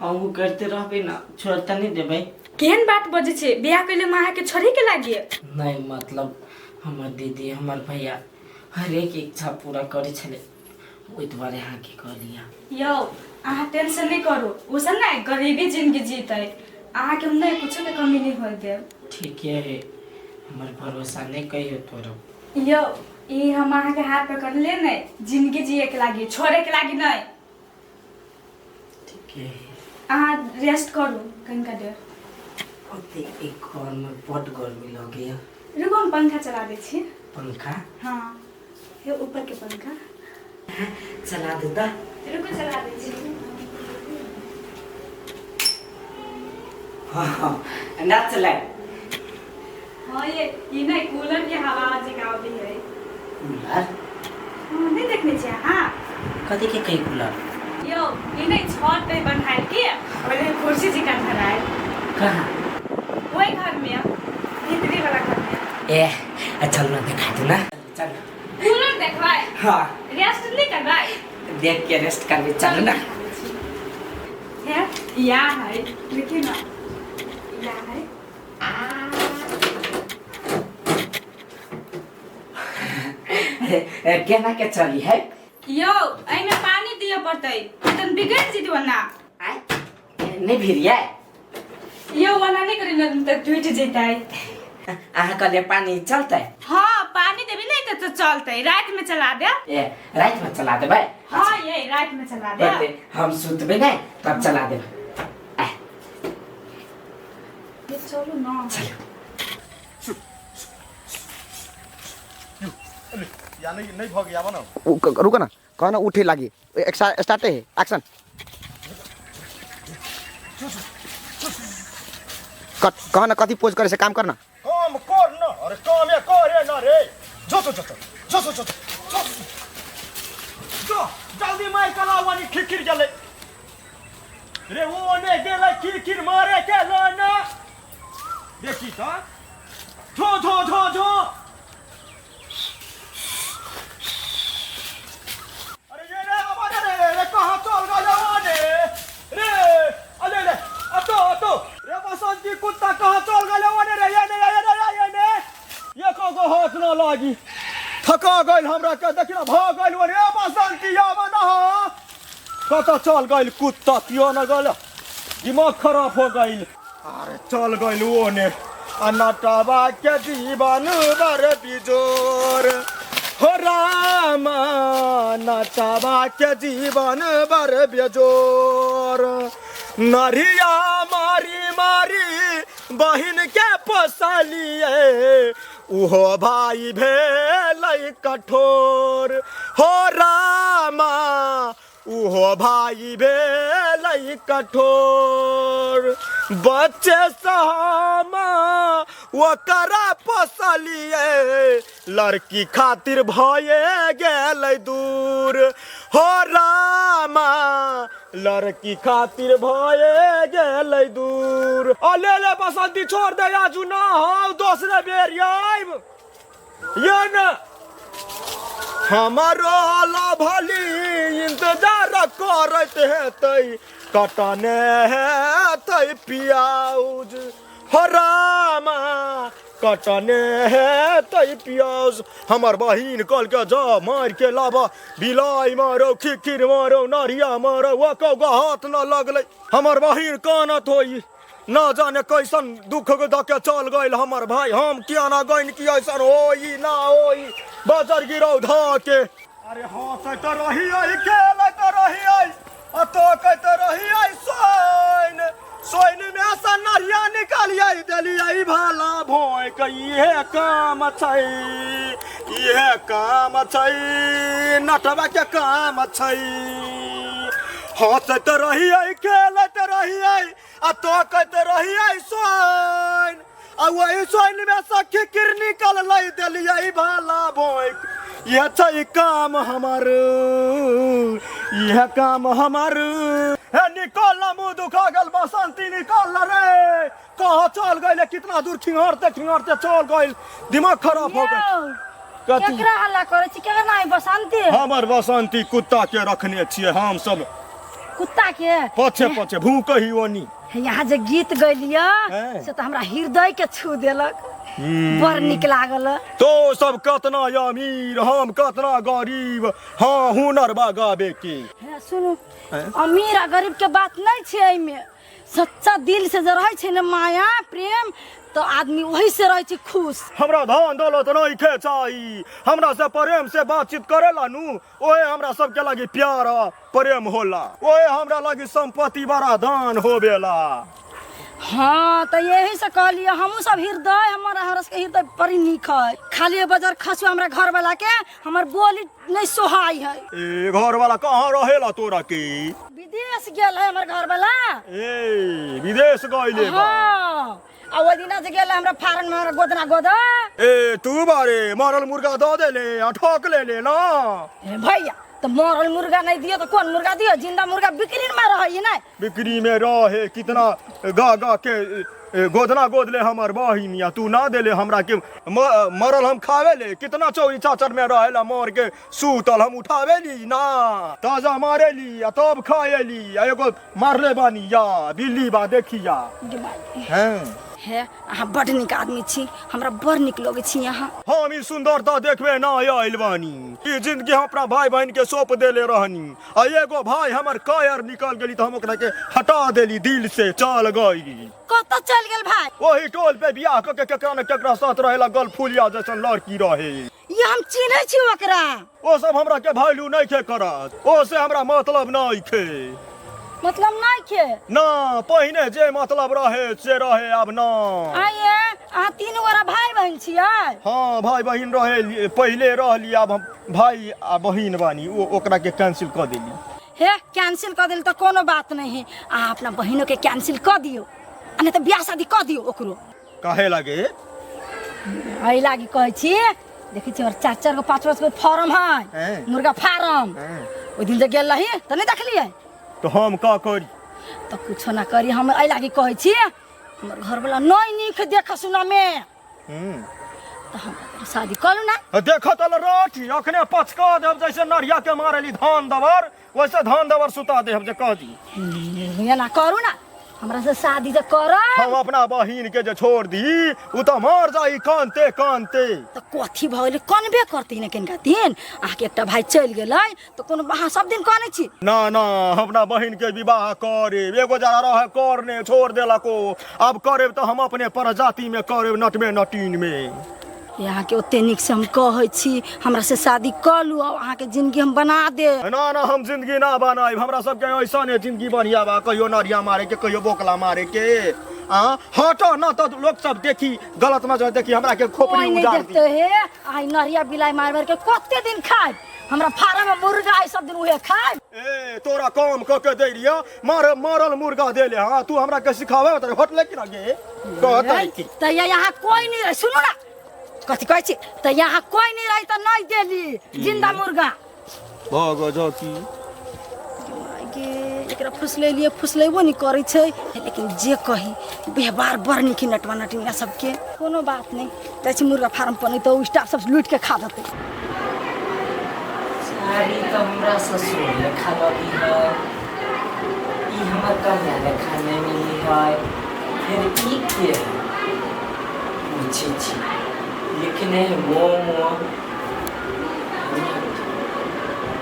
अहूँ करिते रहबै ने, छोड़ि तऽ नहि देबै? केहन बात बजै छियै? बियाह कैले हम अहाँके छोड़े के लागिए? नहि, मतलब हमर दीदी हमर भैया हरेक इच्छा पूरा करै छलै, ओहि दुआरे अहाँके कहलियै। यौ, अहाँ टेंशन नहि करू, ओ सब ने गरीबी जिंदगी जीतै, अहाँके हम नहि कुछो के कमी नहि होय देब। ठीके है, हमर भरोसा नहि कहियो तोड़ब। यौ, ई हम अहाँके हाथ पकड़ले नहि जिंदगी जिए के लागी, छोड़े के लागी नहि। ठीके है। अहाँ रेस्ट करू कनिका देर। ओते एक घरमे बड्ड गर्मी लगैया। रुकू, हम पंखा चला दै छी। पंखा? हाँ, हे ऊपर के पंखा। चला दू तऽ। रुकू, चला दै छी। हाँ, ना चलाय। हाँ, ये ई नहि कूलर के हवा जकाँ अबै है। कूलर? हाँ, नहि देखने छियै अहाँ? कथी के कही कूलर? यौ, ई नहि छत पे बन्हायल के ओहि कुर्सी जकाँ धरायल। कहाँ? ओहि घर में, भीतरी वाला घर में। ए चल ना, देखा दू ना, चल। कूलर देखबै? हाँ। रेस्ट नहि करबै? देख के रेस्ट करबै, चलू ना। है या है, देखिए ना, या है। केना के चली है? यौ, एहिमे पानी दिअ पड़तै, तन बिगड़ जेतै ओना। आय, नहि भिरियै? यौ, ओना नहि करी ने तऽ टूटि जेतै। अहाँ कहलियै पानी चलतै? हाँ, पानी देबी नहि तऽ चलतै, राति में चला दे। ए, राति में चला देबै? हाँ, ये राति में चला दे। बते, हम सुतबै नहि तब चला देबै। आय। ये चलू ना। चलू। या नहीं नहीं भऽ गया ना। रुको ना, कह ना उठे लागी, स्टार्ट है, एक्शन, कट। कह ना कथी पोज करे से काम करना। काम कर ना, अरे काम ये करे ना रे। जो जो जो जो जो जो जो जो जो जल्दी मार कला वानी खिखिर गेलै रे, वो ने गेलै खिखिर मारे के ना। देखी त झो झो झो झो। अरे ये रे आवाज रे रे, कहाँ चल गया रे रे? अरे रे अतो अतो रे, बसंती कुत्ता कहाँ चल गया रे रे? ये ने ये ने ये ने ये को गो हाथ ना लागी, थका गइल हमरा के, देखी ना भाग गइल रे। बसंती आवा ना, कतऽ चल गइल कुत्ता? कियो न गल। दिमाग खराब हो गइल। अरे चल गइल ओने। आ नटवा के जीवन बर बिजोर हो रामा, नटवा के जीवन बर बेजोर। नरिया मारी मारी बहिन के पोसलिए, उहो भाई भेलै कठोर हो रामा, उहो भाई भेलै कठोर। बच्चे सहमा ओकरा पोसलिए, लड़की खातिर भये गेलै दूर हो रामा, लड़की खातिर भये गेलै दूर। आ ले ले बसंती, छोड़ दे आजू ना हो, दोसरे बेर आइब ये न। हमारो भली इंतजार करैत हेतै, कटने हेतै पियाउज हो रामा, कटने हेतै पियाउज। हमर बहिन कहलकै जा मारि के लाब, बिलाइ मारो, खिखिर मारो, नरिया मारो, ओको हाथ न लगलै। हमर बहिन कानत होई, न जाने कैसन दुख दऽ के चल गइल हमर भाई। हम किया ना गइन कि ऐसन होई ना होई, बजर गिरौ धऽ के। अरे हंसैत रहियै, खेलैत रहियै, आ तकैत रहियै सोइन सोइन में से नरिया निकालियै देलियै भाला भोंक। इहे काम छै, इहे काम छै, नटवा के काम छै। हंसैत रहियै, खेलैत रहियै, आ तकैत रहियै सोइन, आ वही सोइन में से खिखिर निकललै देलियै भाला भोंक। इह छै काम हमर, इह काम हमर। हे निकल ना, मुंह दुखा गेल। बसंती निकल ना रे, कहाँ चल गइल? कितना दूर खिंगारते खिंगारते चल गइल, दिमाग खराब हो गइल। कथी? केकरा हल्ला करै छी? केकरा नाम बसंती? हमर बसंती कुत्ता के रखने छियै हम सब। कुत्ता के? पछे पछे भूख ही ओनी। यहाँ जे गीत गैलिय हैं। से तऽ हमरा हृदय के छू देलक, बड़ नीक लागल। तो सब कतना अमीर, हम कतना गरीब। हाँ, हुनर बा गाबे के। हे सुनू, अमीर आ गरीब के बात नहि छै एहिमे। सच्चा दिल से जे रहै छै ने माया प्रेम, तऽ आदमी ओहि से रहै छै खुश। हमरा धन दौलत नहीं खे चाही, हमरा से प्रेम से बातचीत करेला नु, ओहे हमरा सबके लागी प्यार आ प्रेम होला, ओहे हमरा लागी संपत्ति बड़ा दान होबेला। हाँ, तऽ यही से कहलियै हमहूँ सब हृदय हमर हमरा सबके हृदय बड़ी नीक है। खाली बजर खसु हमरा घर वाला के हमर बोली नहीं सोहाई है। ए घर वाला कहाँ रहेला तोरा के? विदेश गेल है हमर घर वाला। ए विदेश गइले बा? हाँ, आ ओहि दिना जे गेल हमरा फारन में हमरा गोदना गोदा। ए तू बारे मरल मुर्गा दऽ देले आ ठोक लेले ना? ए भैया, तऽ मरल मुर्गा नहीं दियो तऽ कोन मुर्गा दियो? जिंदा मुर्गा बिक्री में रहै नहीं? बिक्री में रहे। कितना गा गा के गोदना गोदले हमर बहिन, या तू ना देले हमरा के मरल हम खावे ले? कितना चौरी चाचर में रहेला मर के सूतल, हम उठावे ली ना, ताजा मारे ली आ तब खाए ली। आ एगो मारले बानी या बिल्ली बा देखिया हैं। हे अहाँ बड नीक आदमी छी, हमरा बड़ नीक लगै छी अहाँ। हम ई सुंदरता देखबे ना आयल बानी। ई जिंदगी हम अपना भाई बहन के सौंप देले रहनी, आ एगो भाई हमर कायर निकल गेली, तो हम ओकरा के हटा देली दिल से। चल गई। कतऽ चल गेल भाई? वही टोल पे बियाह क के केकरा न केकरा साथ रहेला, गलफुलिया जैसन लड़की रहे। ये हम चिन्है छी ओकरा। ओ सब हमरा के वैल्यू नहीं खे करत, ओ से हमरा मतलब नहीं खे। मतलब नहीं खे? ना, पहिने जे मतलब रहे से रहे, अब ना। आइए, अहाँ तीन गोरा भाई बहन छियै? हाँ, भाई बहिन रहे पहिले रहली, आब हम भाई आ बहिन बानी। ओ ओकरा के कैंसिल कऽ देली। हे कैंसिल कऽ देली तऽ कोनो बात नहीं है, अहाँ अपना बहिनो के कैंसिल कऽ दियौ, आ नहीं तऽ बियाह शादी कऽ दियौ ओकरो। काहे लागे? एहि लागी कहै छी, देखै छी हमर चार चार गो पाँच पाँच गो फार्म है। हैं। मुर्गा फार्म। ओहि दिन जे गेल रही तऽ नहि देखलियै? तो हम का करी? तऽ कुछो ना करी, हम एहि लागी कहै छी, हमर घरवला नहि नीक देख सुनमे, तऽ हम शादी करू ना। देख तल रोटी अखने पचका देब, जैसे नरिया के मारेली धान दबर, वैसे धान दबर सुता देब जे कह दी। एना करू ना। हमरा से शादी जे करब। हम अपना बहिन के जे छोड़ दी उ तऽ मर जाई कानते कानते। तऽ कथी भऽ गेलै, कनबे करतै ने कनिका दिन। अहाँके एकटा भाय चलि गेलै तऽ कोनो अहाँ सब दिन कनै छी? ना ना, अपना बहिन के विवाह करेब। एगो जरा रहे करने छोड़ देलको, अब करेब तऽ हम अपने प्रजाति में करेब, नटमे नटीन में। अहाँके ओते नीक से हम कहै छी, हमरा से शादी कऽ लू, आ अहाँके जिंदगी हम बना देब। ना ना, हम जिंदगी ना बनाएब। हमरा सबके ऐसा ने जिंदगी बढ़िया बा, कहियो नरिया मारे के, कहियो बोकला मारे के। आ हटो ना तो लोग सब देखी, गलत नजर देखी, हमरा के खोपड़ी कोई नहीं उजाड़ दी। देखते हे। आई नरिया बिलाई मार मार के कते दिन खाए? हमरा फार्म में मुर्गा है, सब दिन उहे खाए। ए तोरा काम क के दे रिया, मारे मारल मुर्गा दे ले। हां तू हमरा के सिखावे त हटले कि ना गे कहत की त यहाँ कोई नहीं रहे। सुनू ना कथी कहै छी, त यहाँ कोई नहीं रही त नहीं देली जिंदा मुर्गा। भग जकी गे एकरा फुसलेलिए, फुसलेबो नहीं करै छै, लेकिन जे कही व्यवहार बड़ नीक नटवा नटिनिया सबके। कोनो बात नहीं, जाइ छी मुर्गा फार्म पर, नहीं तऽ स्टाफ सब लूटि के खा देतै। साड़ी तऽ हमरा ससुर लेखा लगी है, ई हमर कन्या लेखा नहीं मिली है, फिर ई के है पूछे छी लिखने मोमो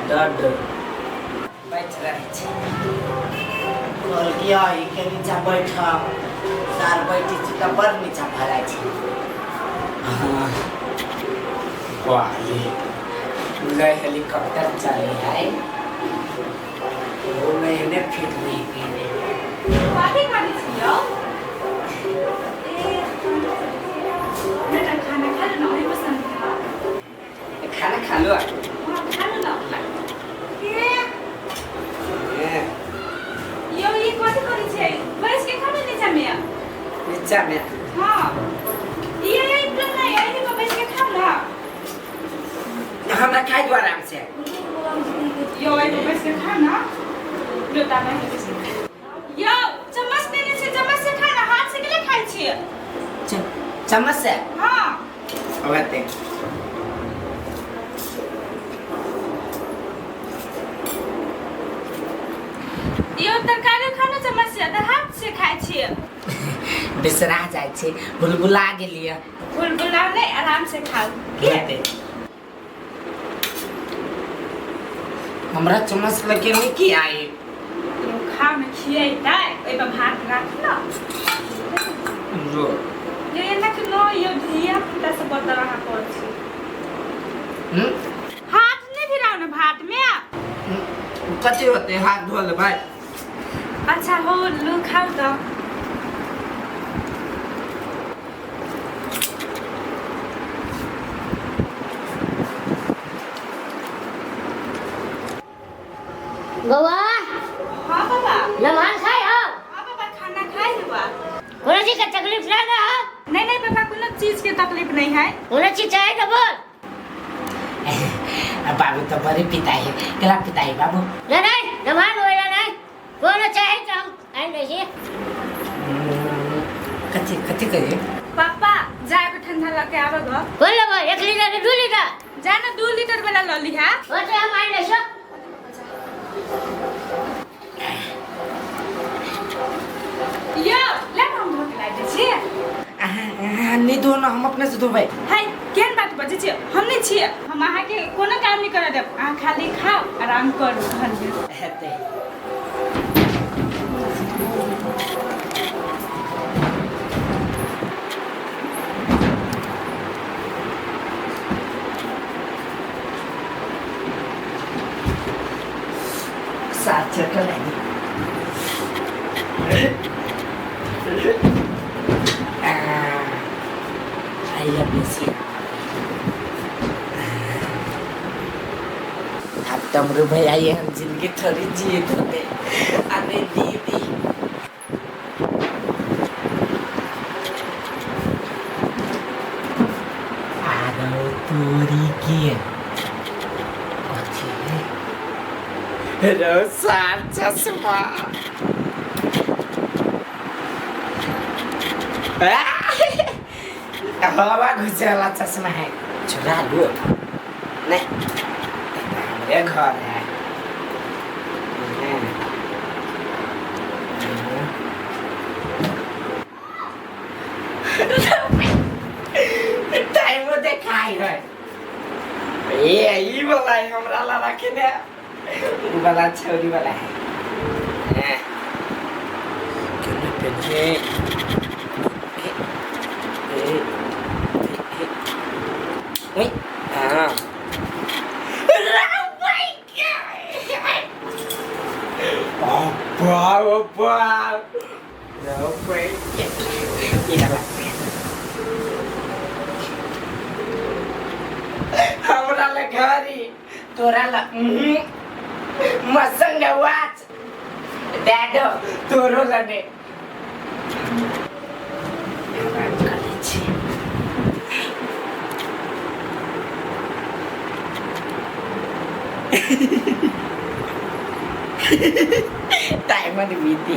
डड बैठ रहे छी। कहलकै ई के नीचा बैठ, सार बैठे छी तऽ बड़ नीचा भऽ जाइ छै। हाँ वाह, ले हेलीकॉप्टर चले है, वो में एने फिट नहीं केने। कथी करै छी यौ? ए बेटा खाना खा लो न, ओही पसन्द है। खाना खा लो। हाँ खा लो न। ए ए, यौ ई कथी करै छियै? बैस के खाउ न नीचा में। नीचा में? हाँ ये ये प्लान नहीं है, पर बैस के खाउ न। हमरा खाइ दो आराम से। यो एहि पर बैस के खा न, लो ताबा के बैस के खा। यो चम्मच देने छै, चम्मच से खा न, हाथ से केले खाइ छियै? चम्मच से? हाँ। ओते यो तरकारी खाउ न चम्मच से, तऽ हाथ से खाइ छियै। बिसरा जाइ छै, बुलबुला गेलियै। बुलबुला नहि, आराम से खाउ की। हेतै हमरा चम्मच लगे नहीं की आई। यो खाउ न, खियैतै, ओहि पर भात राख न। रो यो एना के न यो धिया पुता से बदल अहाँ कर छी। हम्म हाथ नहि भिराउ न भात में। कथी होते, हाथ धो ले भाई। अच्छा हो लू खाउ तऽ। बौआ। हाँ बाबा। नमहर खाइ हो? हाँ बाबा, खाना खाइ हुआ। कोनो चीज के तकलीफ ना ना हो? नहीं नहीं बाबा, कोनो चीज के तकलीफ नहीं है। कोनो चीज चाहे तो बोल। बाबू तो बड़ी पिताई है, केला पिताई बाबू? नहीं नहीं, नमहर होइला नहीं, कोनो चाहे तो हम आइन दै छी। कथी कथी कहिए? पापा जाके ठंडा लके आवे गो। कोन लेबै, 1 लीटर कि 2 लीटर? जा ना 2 लीटर वाला ल लिहा। हो तो हम आइन दै छी। यो ले हम धो के लाई दै छी। नहीं धो ना, हम अपने से धोबै। हाय केहन बात बजै छियै, हम नहीं छियै, हम अहाँके कोनो काम नहीं करऽ देब, अहाँ खाली खाउ आराम करू घरमे। हेतै। सात चक्कर लागी। I love you Siya. अब तमरू भैया ये हम जिंदगी थोड़ी जिए होते। अरे दीदी आरो तोरी के कथी रो सार चश्मा हवा घुसे वाला चश्मा है, चुरा लो। नहीं हमारे घर है। टाइमो देखाइ है। ए ई वाला है हमरा ला रखे ने, उ वाला छौरी वाला है। हैं केना पेन्हे? ए ए हाँ बाप बाप। हमरा ला घड़ी, तोरा ला मसंग वाच डैडो, तोरो ला ने करै छी। टाइम बीती।